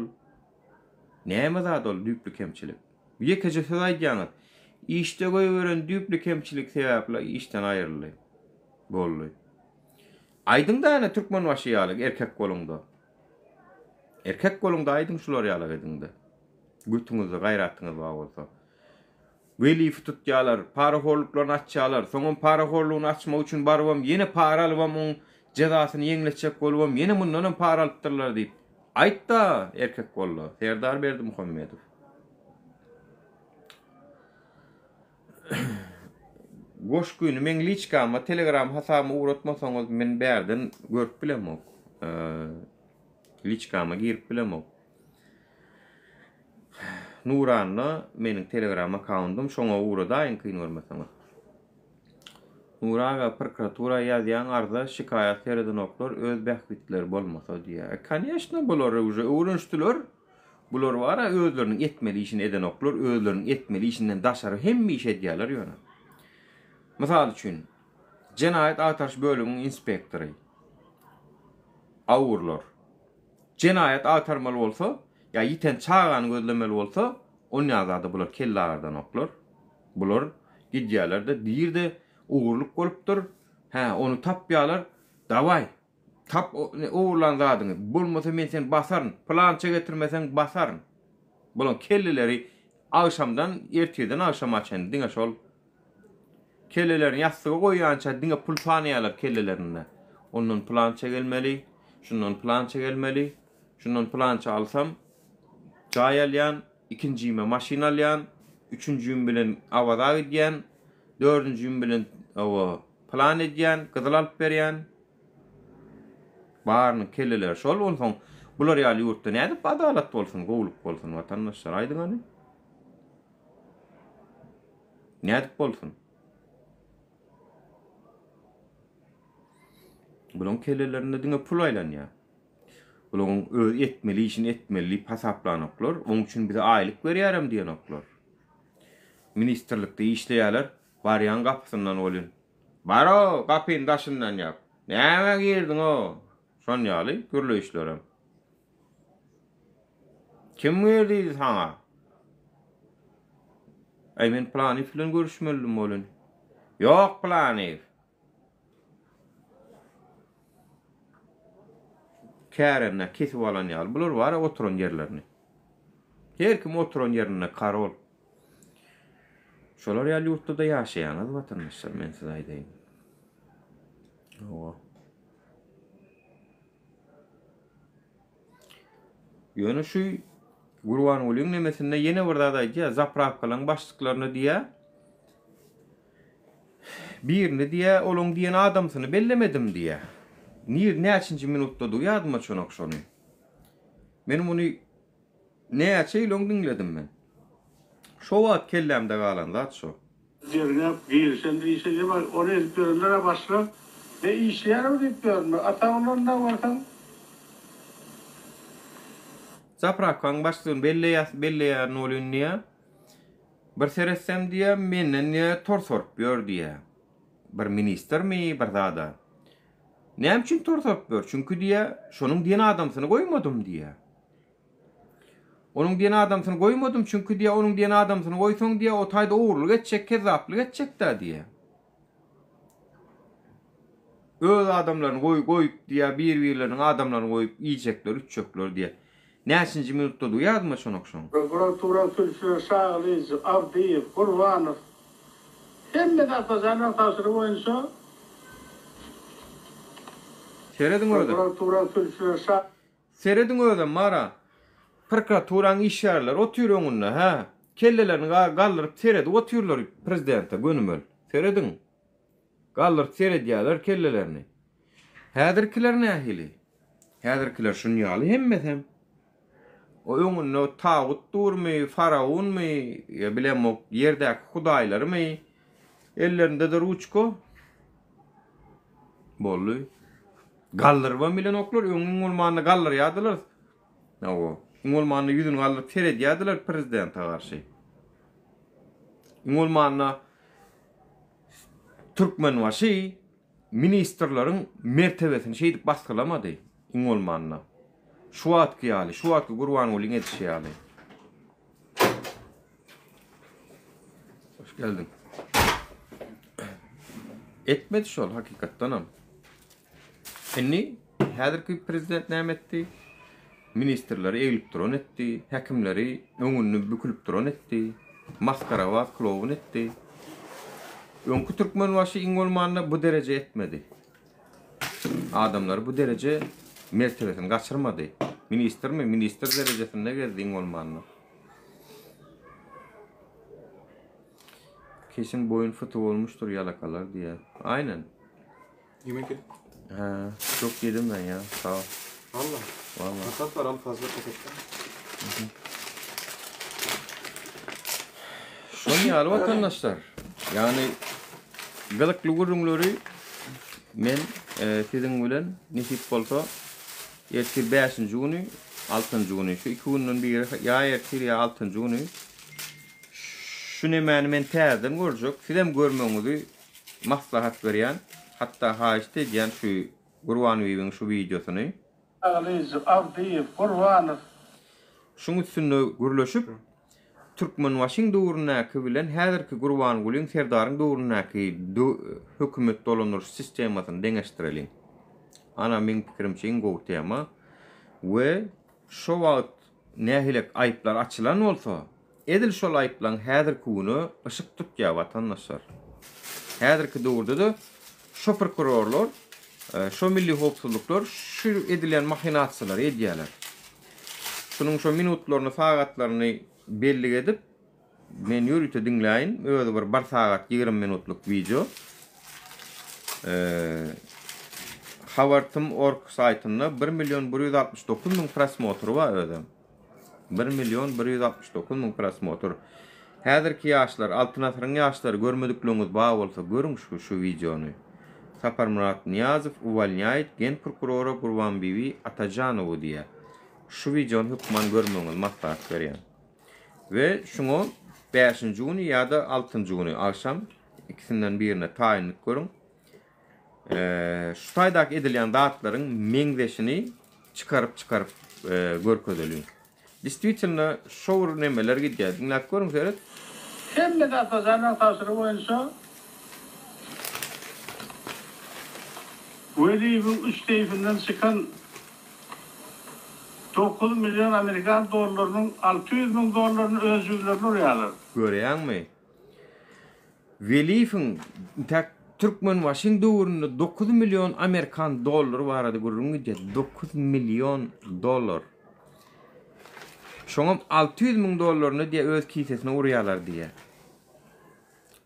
Näme zat ol düýpli kemçilik? Ýekeje söz aýdýaňyz. Işde goýberen düýpli kemçilik sebäpli işden aýryldy. Boldy. Aýdyňda ene Türkmenbaşy ýaly erkek boluňda. Erkek boluňda aýdyň şular ýalak ediňde. Götüňizde gaýratyňyz bar bolsa. Weliýewi tutýalar, parahorluklaryny açýalar, soňam parahorlugyny açmak üçin barybam ýene para alybam oň jezasyny ýeňletjek bolubam ýene mundanam para alypdyrlar diýip. Aýtda erkek bolda Serdar Berdimuhamedow. Goşgyny meň liçkama telegram hasabyma ugratmasaňyz men bärden görüp bilemok. Liçkama girip bilemok. Nuranna meniň telegram akkauntym şoňa ugradaýyň kyn görmeseňiz. Nury aga prokuratura ýazýaň arza şikaýat seredenoklar öz bähbitleri bolmasa diýýär. E koneşno bular uje öwrenişdiler. Bular bara özleriniň etmeli işini edenoklar, özleriniň etmeli işinden daşary hemme iş edýärler ýöne. Mysal üçin, jenaýat agtaryş bölüminiň inspektory awurlar. Jenaýat agtarmaly bolsa, ýa ýiten çagany gözlemeli bolsa, onýa zada bular kelle agyrdanoklar. Bular gidýärler-de, nirde ogurlyk bolupdyr, hä, ony tapýarlar, dawaý, tap ogurlan zadyňy, bolmasa men seni basaryn, pylança getirmeseň basaryn. Bulaň kelleleri agşamdan, ertirden agşama çenli diňe şol. Kellelerini ýassyga goýýança diňe pul sanaýarlar kellelerinde. Ondan pylança gelmeli, şundan pylança gelmeli, şundan pylança alsam, jaý alýan, ikinjime maşyn alýan, üçünjim bilen Awaza gidýän, dördünjim bilen oba plan edýän, gyzyl alyp berýän. Barynyň kelleleri şol, onsoň bular ýaly ýurtda nädip adalat bolsun, gowulyk bolsun watandaşlar aýdyň hany. Nädip bolsun? Bulaň kellelerinde diňe pul aýlanýar. Bulaň öz etmeli işini etmeli diýip hasaplanoklar. Oň üçin bize aýlyk berýärem diýenoklar. Ministrlikde işleýärler, barýaň gapysyndan welin, Bar-ow, gapyny daşyndan ýap. Nämä girdiň-ow? Şon ýaly gürleýişlerem. Kim gir diýdi saňa? Äý, men Planyýew bilen görüşmelidim welin. Ýok, Planyýew. Kärende kesip alan ýaly. Bular bar-a oturan ýerlerini. Her kim oturan ýerinde karol. Şolar ýaly ýurtda-da ýaşaýaňyz watandaşlar, men size aýdaýyn. Hawa. Ýöne şu Gurbangulyň nemesinde ýene bir zat aýdýar, zaprawkalaryň başlyklaryna diýýär. Birini diýýär, olaň diýen adamsyny bellemedim diýýär. Nir näçinji minutdadygy ýadyma düşenok şony. Men muny näçe ýyl öň diňledim men. Şo wagt kellämde galan zat şo. Derňäp girişen işe neme ony edip ýörenler-ä başga. Ne işleýänem diýip ýörme. Atagyňdan barsaň. Zaprawkaň başlygyny belleýäs belleýärin welin diýýä. Bir seretsem diýýä, menden diýýä torsaryp ýör diýýä. Bir ministrmi, bir zada. Näme üçin torsaryp ýör? Çünki diýýä, şonuň diýen adamsyny goýmadym diýýä. Onuň diýen adamsyny goýmadym, çünki diýýä, onuň diýen adamsyny goýsaň diýýä, o taýda ogurlyk etjek, kezzaplyk etjek-dä diýýä. Öz adamlaryny goý, goýup diýýä, bir-birleriniň adamlaryny goýup iýjekler, üçjekler diýýä. Näçinji minutdadygy ýadyma düşenok şoň. Prokuratura sülçüler Şagylyjow, Abdyýew, Gurbanow hemmesi Atajanowň tabşyrygy boýunça Serediň özem. Prokuratura sülçüler Şa. Serediň özem bar-a. Prokuraturaň işgärleri otyr öňünde, hä. Kellelerini galdyryp seredip otyrlar prezidente gönümel. Serediň. Galdyryp seredýärler kellelerini. Häzirkiler nähili? Häzirkiler şun ýaly hemmesem. O öňünde tagut durmy, faraonmy, ýa bilemok, ýerdäki hudaýlarymy? Ellerinde-de ruçka. Boldy. Galdyrybam bilenoklar, öň iň bolmanda galdyrýardylar. Hawa, iň bolmanda ýüzüni galdyryp seredýärdiler prezidente garşy. Iň bolmanda Türkmenbaşy ministrleriň mertebesini şeýdip basgylamady, iň bolmanda. Şu wagtky ýaly, şu wagtky Gurbangulyň edişi ýaly. Hoş geldiň. Etmedi şol hakykatdanam. Indi häzirki prezident näme etdi? Ministrleri eglip duran etdi, häkimleri öňünde bükülip duran etdi, masgarabaz kloun etdi. Öňki Türkmenbaşy iň bolmanda bu dereje etmedi. Adamlary bu dereje mertebesini gaçyrmady. Ministrmi? Ministr derejesinde gezdi iň bolmanda. Kesin boýun fyty bolmuşdyr ýalakalar diýýär. Aýnen. Yemek yedik. Hä, çok yedim ben ya. Sag ol. Valla. Valla. Patat var al fazla patat var. Şoň ýaly watandaşlar. Ýagny gyzykly gürrüňleri men e, siziň bilen nesip bolsa ertir 5-nji güni, 6-njy güni şu iki günden biri ýa ertir ýa 6-njy güni şu nemäni men täzeden görjek. Sizem görmegiňizi maslahat berýän, hatda haýyşt edýän şu Gurbanbibiň şu wideosyny. Gylyjow, Abdyýew, Gurbanow. Şuň üstünde gürleşip, Türkmenbaşyň döwründäki bilen häzirki Gurbangulyň Serdaryň döwründäki hökümet dolandyryş sistemasyny deňeşdireliň. Ana meň pikirimçe iň gowy tema. We şo wagt nähilek aýyplar açylan bolsa, Edil şol aýyplaň häzirki güne yşyk tutýar watandaşlar. Häzirki döwürde-de şo prokurorlar, şo milli howpsuzlyklar şu edilýän mahinasiýalary edýärler. Şunuň şo minutlaryny, sagatlaryny bellik edip, men ýörite diňläýin, özi bir bir sagat 20 minutlyk wideo. Habartm org saýtynda bir million 169 müň prosmotry bar özem. 1 169 000 prosmotr. Häzirki ýaşlar, Altyn asyryň ýaşlary görmedikligiňiz bar bolsa görüň şu şu wideony. Saparmyrat Nyýazow uwolnýaýt genprokurora Gurbanbibi Atajanowy diýýär. Şu wideony hökman görmegiňizi maslahat berýän. We şuňa bäşinji güni ýa-da altynjy güni agşam ikisinden birine taýynlyk görüň. Şu taýdaky edilýän zatlaryň meňzeşini çykaryp çykaryp görkezeliň. Distwitelno şo bir nemeler gidýär. Diňläp görüň seret. Hemme zat Atajanlaň tabşyrygy boýunça Weliýewiň üç seýfinden çykan 9 million amerikan dollarynyň 600 müň dollaryny öz jübülerine urýarlar. Görýäňmi? Weliýewiň intäk Türkmenbaşyň döwründe 9 million amerikan dollary barada gürrüň gidýär. 9 million dollar. Şoňam 600 müň dollaryny diýýär öz kisesine urýarlar diýýär.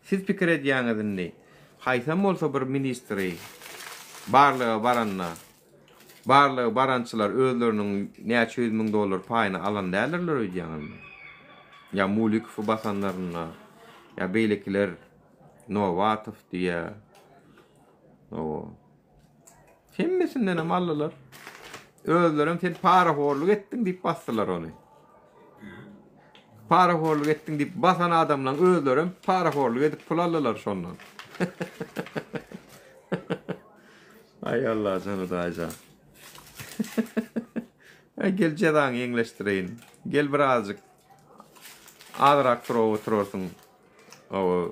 Siz pikir edýäňiz indi, haýsam bolsa bir ministri barlyga baranda, barlyga barançylar özleriniň näçe ýüz müň dollar paýyny alan däldirler öýdýäňizmi? Ýa Mulikowy basanlarynda, ýa beýlekiler Nowatow diýýär. Owo. Hemmesindenem aldylar. Özlerem sen parahorluk etdiň diýip basdylar ony. Parahorluk etdiň diýip basan adamlaryň özlerem parahorluk edip pul aldylar şondan. Aý Allajan Hudaýjan. Aý gel jezaňy ýeňleşdireýin. Gel birazjyk azrak turup oturarsyň. Hawa.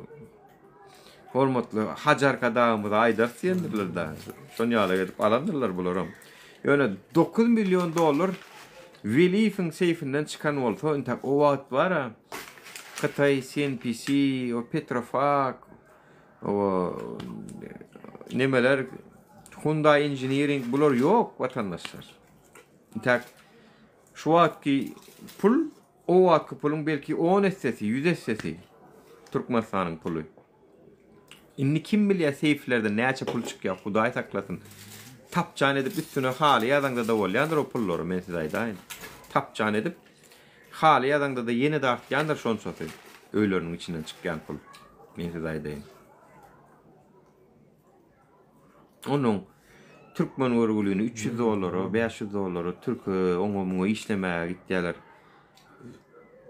Hormatly Hajy Arkadagymyza aýdarys diýendirler da. Şon ýaly edip alandyrlar bularam. Ýöne 9 million dollar Weliýewiň seýfinden çykan bolsa, intäk o wagt bar-a Hytaý, CNPC, o Petrofak, o nemeler Hyundai Engineering bular ýok watandaşlar. Intäk şu wagtky pul O wagtky puluň belki on essesi, ýüz essesi Türkmenistanyň puly. Indi kim bilýär seýflerden näçe pul çykýar, Hudaý saklasyn. Tapjan edip üstüne haly ýazaňda-da bolýandyr o pullary, men size aýdaýyn. Tapjan edip haly ýazaňda-da ýene-de artýandyr şonçasy öýleriniň içinden çykýan pul. Men size aýdaýyn. Onuň türkmen görgülini 300 dollara, 500 dollara türke oňa muňa işlemäge gitýärler.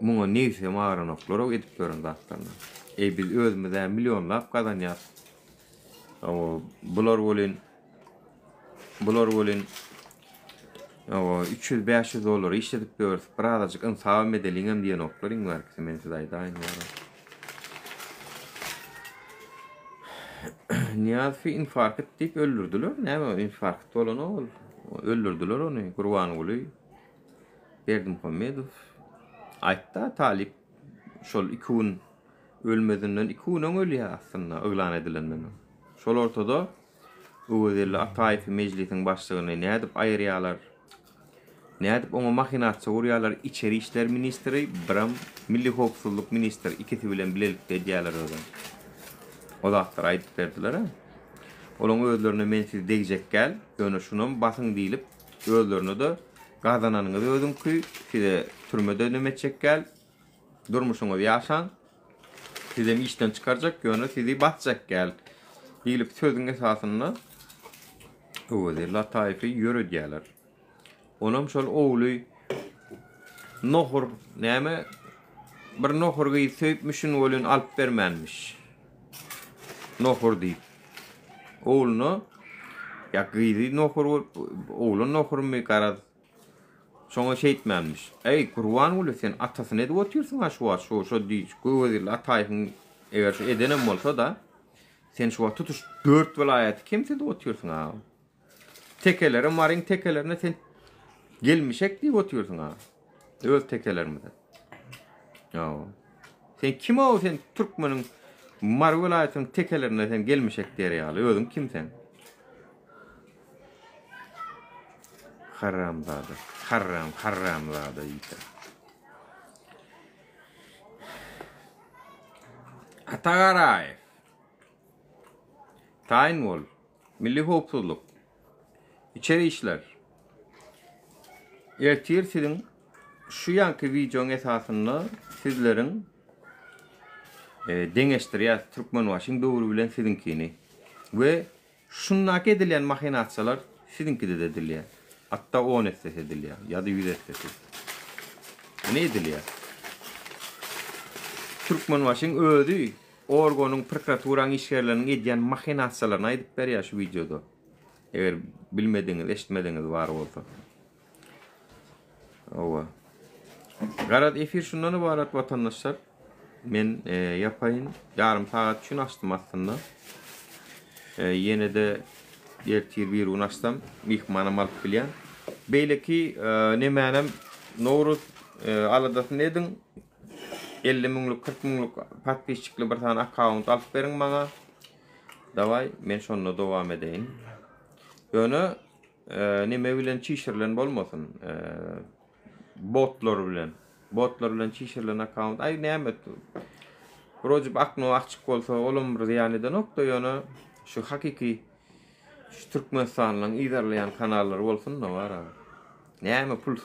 Muňa nebsem agranoklar o edip ýören zatlaryna. Eý biz özümiz-ä millionlap gazanýas. O bular welin bular welin o 300-500 dollara işledip ýörüs. Birazajyk ynsabam edeliňem diýenoklar iň bärkisi men size aýdaýyn. Nyýazowy infarkt diýip öldürdiler. Näme infarkt bolan ol? Öldürdiler ony Gurbanguly Berdimuhamedow. Aýtda talyp şol iki gün ölmezinden iki gün öň ölýär aslynda yglan edilenden öň. Şol ortada Öwezelli Ataýewi mejlisiň başlygyny nädip aýyrýarlar? Nädip oňa mahinasiýa gurýarlar? Içeri işler ministri, biram Milli howpsuzlyk ministri ikisi bilen bilelikde edýärler özem. O zatlary aýdyp berdiler-ä. Olaň özlerine men sizi degjek däl, ýöne şunam basyň diýlip, özlerine-de gazananyňyz özüňki, size türme-de neme etjek däl, durmuşyňyzy ýaşaň, sizem işden çykarjak, ýöne sizi basjak däl diýlip sözüň esasynda Öwezgeldi Ataýewi ýöredýärler. Onam şol ogly Nohur näme bir nohur gyz söýüpmişin welin alyp bermänmiş. Nohur diýip. Ogluna ýa gyzy nohur bolup oglan nohurmy garaz şoňa şeýtmänmiş. Eý Gurbanguly sen atasyny edip otyrsyň-a şu wagt şu şo diý Göwezilli Ataýewiň eger şu edenem bolsa-da sen şu wagt tutuş dört welaýaty kemsidip otyrsyň-a. Tekelere Maryň tekelerine sen gelmişek diýip otyrsyň ha. Öz tekelerimize. Ýa. Sen kim o sen türkmeniň Mary welaýatynyň tekelerine sen gelmişek diýer ýaly özüň kim sen? Haramzada. Haram, haramzada ýite. Ata Garaýew. Taýyn bol. Milli howpsuzlyk. Içeri işler. Ertir siziň şu ýanky wideoň esasynda sizleriň e, deňeşdirýäs Türkmenbaşyň döwri bilen siziňkini. We şundaky edilýän mahinasiýalar siziňkide-de edilýär. Hatda 10 essesi edilýär ýa-da 100 essesi. Ne edilýär? Türkmenbaşyň özi Organyň, prokuraturanyň işgärleriniň edýän mahinasiýalaryny aýdyp berýär şu wideoda. Eger bilmedigiňiz, eşitmedigiňiz bar bolsa. Hawa. Garaz efir şundan ybarat watandaşlar. Men e, ýapaýyn. Ýarym sagat üçin açdym aslynda. E, ýene-de ertir bir gün açsam myhmanam alyp bilýän. Beýleki e, nemänem Nowruz e, aladasyny ediň. 50 müňlük 40 müňlük podpisçikli bir sany akkaunt alyp beriň maňa. Daway men şonda dowam edeýin. Ýöne e, neme bilen çişirilen bolmasyn. E, botlar bilen. Botlar bilen çişirilen akkaunt. Aý näme? Wroji akno açyk bolsa olam bir zyýan edenok-da ýöne şu hakyky şu Türkmenistanlyň yzarlaýan kanallary bolsun-da bar. Näme pul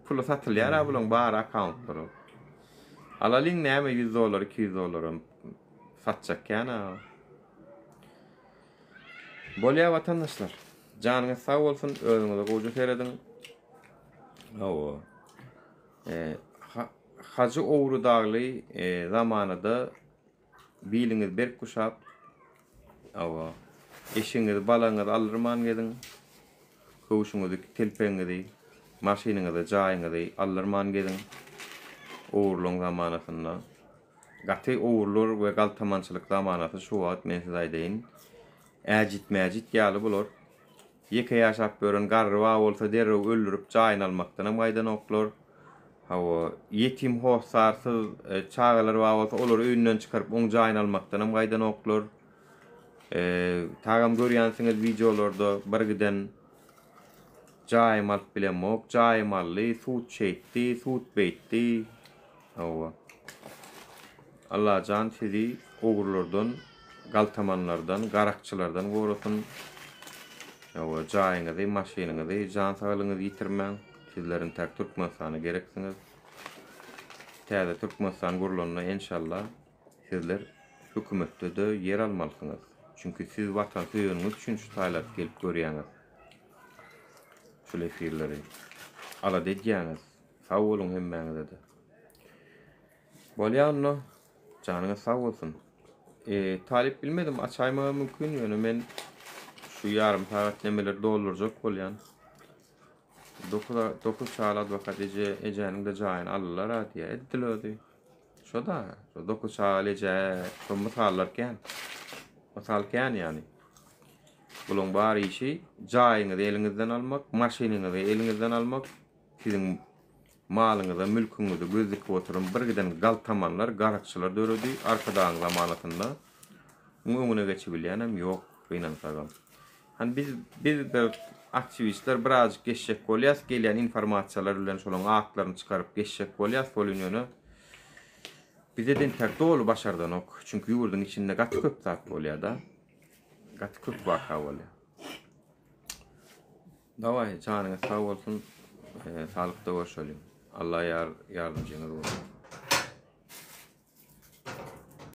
Pula satylýar-a bulaň bary akkauntlary. Alalyň näme 100 dollar 200 dollaram satjak kän-a. Bolýa watandaşlar. Janyňyz sag bolsun, özüňize gowja serediň. Hawa. E, Hajy Ogry dagly e, zamanada Biliňizi berk guşap, hawa, eşigiňizi, balagyňyzy aldyrman geziň. Köwşüňizi, telpegiňizi, maşynyňyzy, jaýyňyzy aldyrman geziň. Ogurlygyň zamanasynda. Gaty ogurlar we galtamançylyk zamanasy şu wagt men size aýdaýyn. Äjit-mäjit ýaly bular. Ýeke ýaşap ýören garry bar bolsa derrew öldürip jaýyny almakdanam gaýdanoklar. Hawa, ýetim hossarsyz çagalar bar bolsa olary öýünden çykaryp oň jaýyny almakdanam gaýdanoklar. Tagam görýänsiňiz wideolarda bir giden jaýymy alyp bilemok, jaýym aldy, sud şeýtdi, sud beýtdi. Hawa. Allajan sizi ogrulardan, galtamanlardan, garakçylardan gorasyn. Hawa, jaýyňyzy, maşynyňyzy, jan saglygyňyzy ýitirmäň. Sizler intäk Türkmenistana gereksiňiz. Täze Türkmenistan gurlanda enşalla sizler hökümetde-de ýer almalysyňyz. Çünki siz watan söýeniňiz üçin şu taýlary gelip görýäňiz. Şul efirleri. Alada edýäňiz. Sag boluň hemmäňize-de. Bolýa onda. Janyňyz sag bolsun. E, talyp bilmedim açaýmaga mümkin ýöne men şu ýarym sagat nemeleri doldurjak bolýan. 9 9 çagaly adwokat eje ejäniň de jaýyny aldylar a diýä. Edil özi. Şo da, şo 9 çagaly eje, şo mysallar kän. Mysal kän ýani. Bulaň bar işi jaýyňyzy eliňizden almak, maşynyňyzy eliňizden almak, Siziň malyňyza, mülküňize göz dikip oturan birgiden galtamanlar, garakçylar döredi Arkadagyň zamanasynda. Muň öňüne geçibilýänem ýok, gynansagam. Hany biz, biz bir aktiwistler birazjyk geçjek bolýas, gelýän informasiýalar bilen şolaň atlaryny çykaryp geçjek bolýas, welin ýöne. Bize-de entäk doly başardanok. Çünki ýurduň içinde gaty köp zat bolýar-da. Gaty köp waka bolýar. Dawaý, janyňyz sag bolsun. Saglykda görşeliň. Allah ýar ýardamjyňyz bolsun.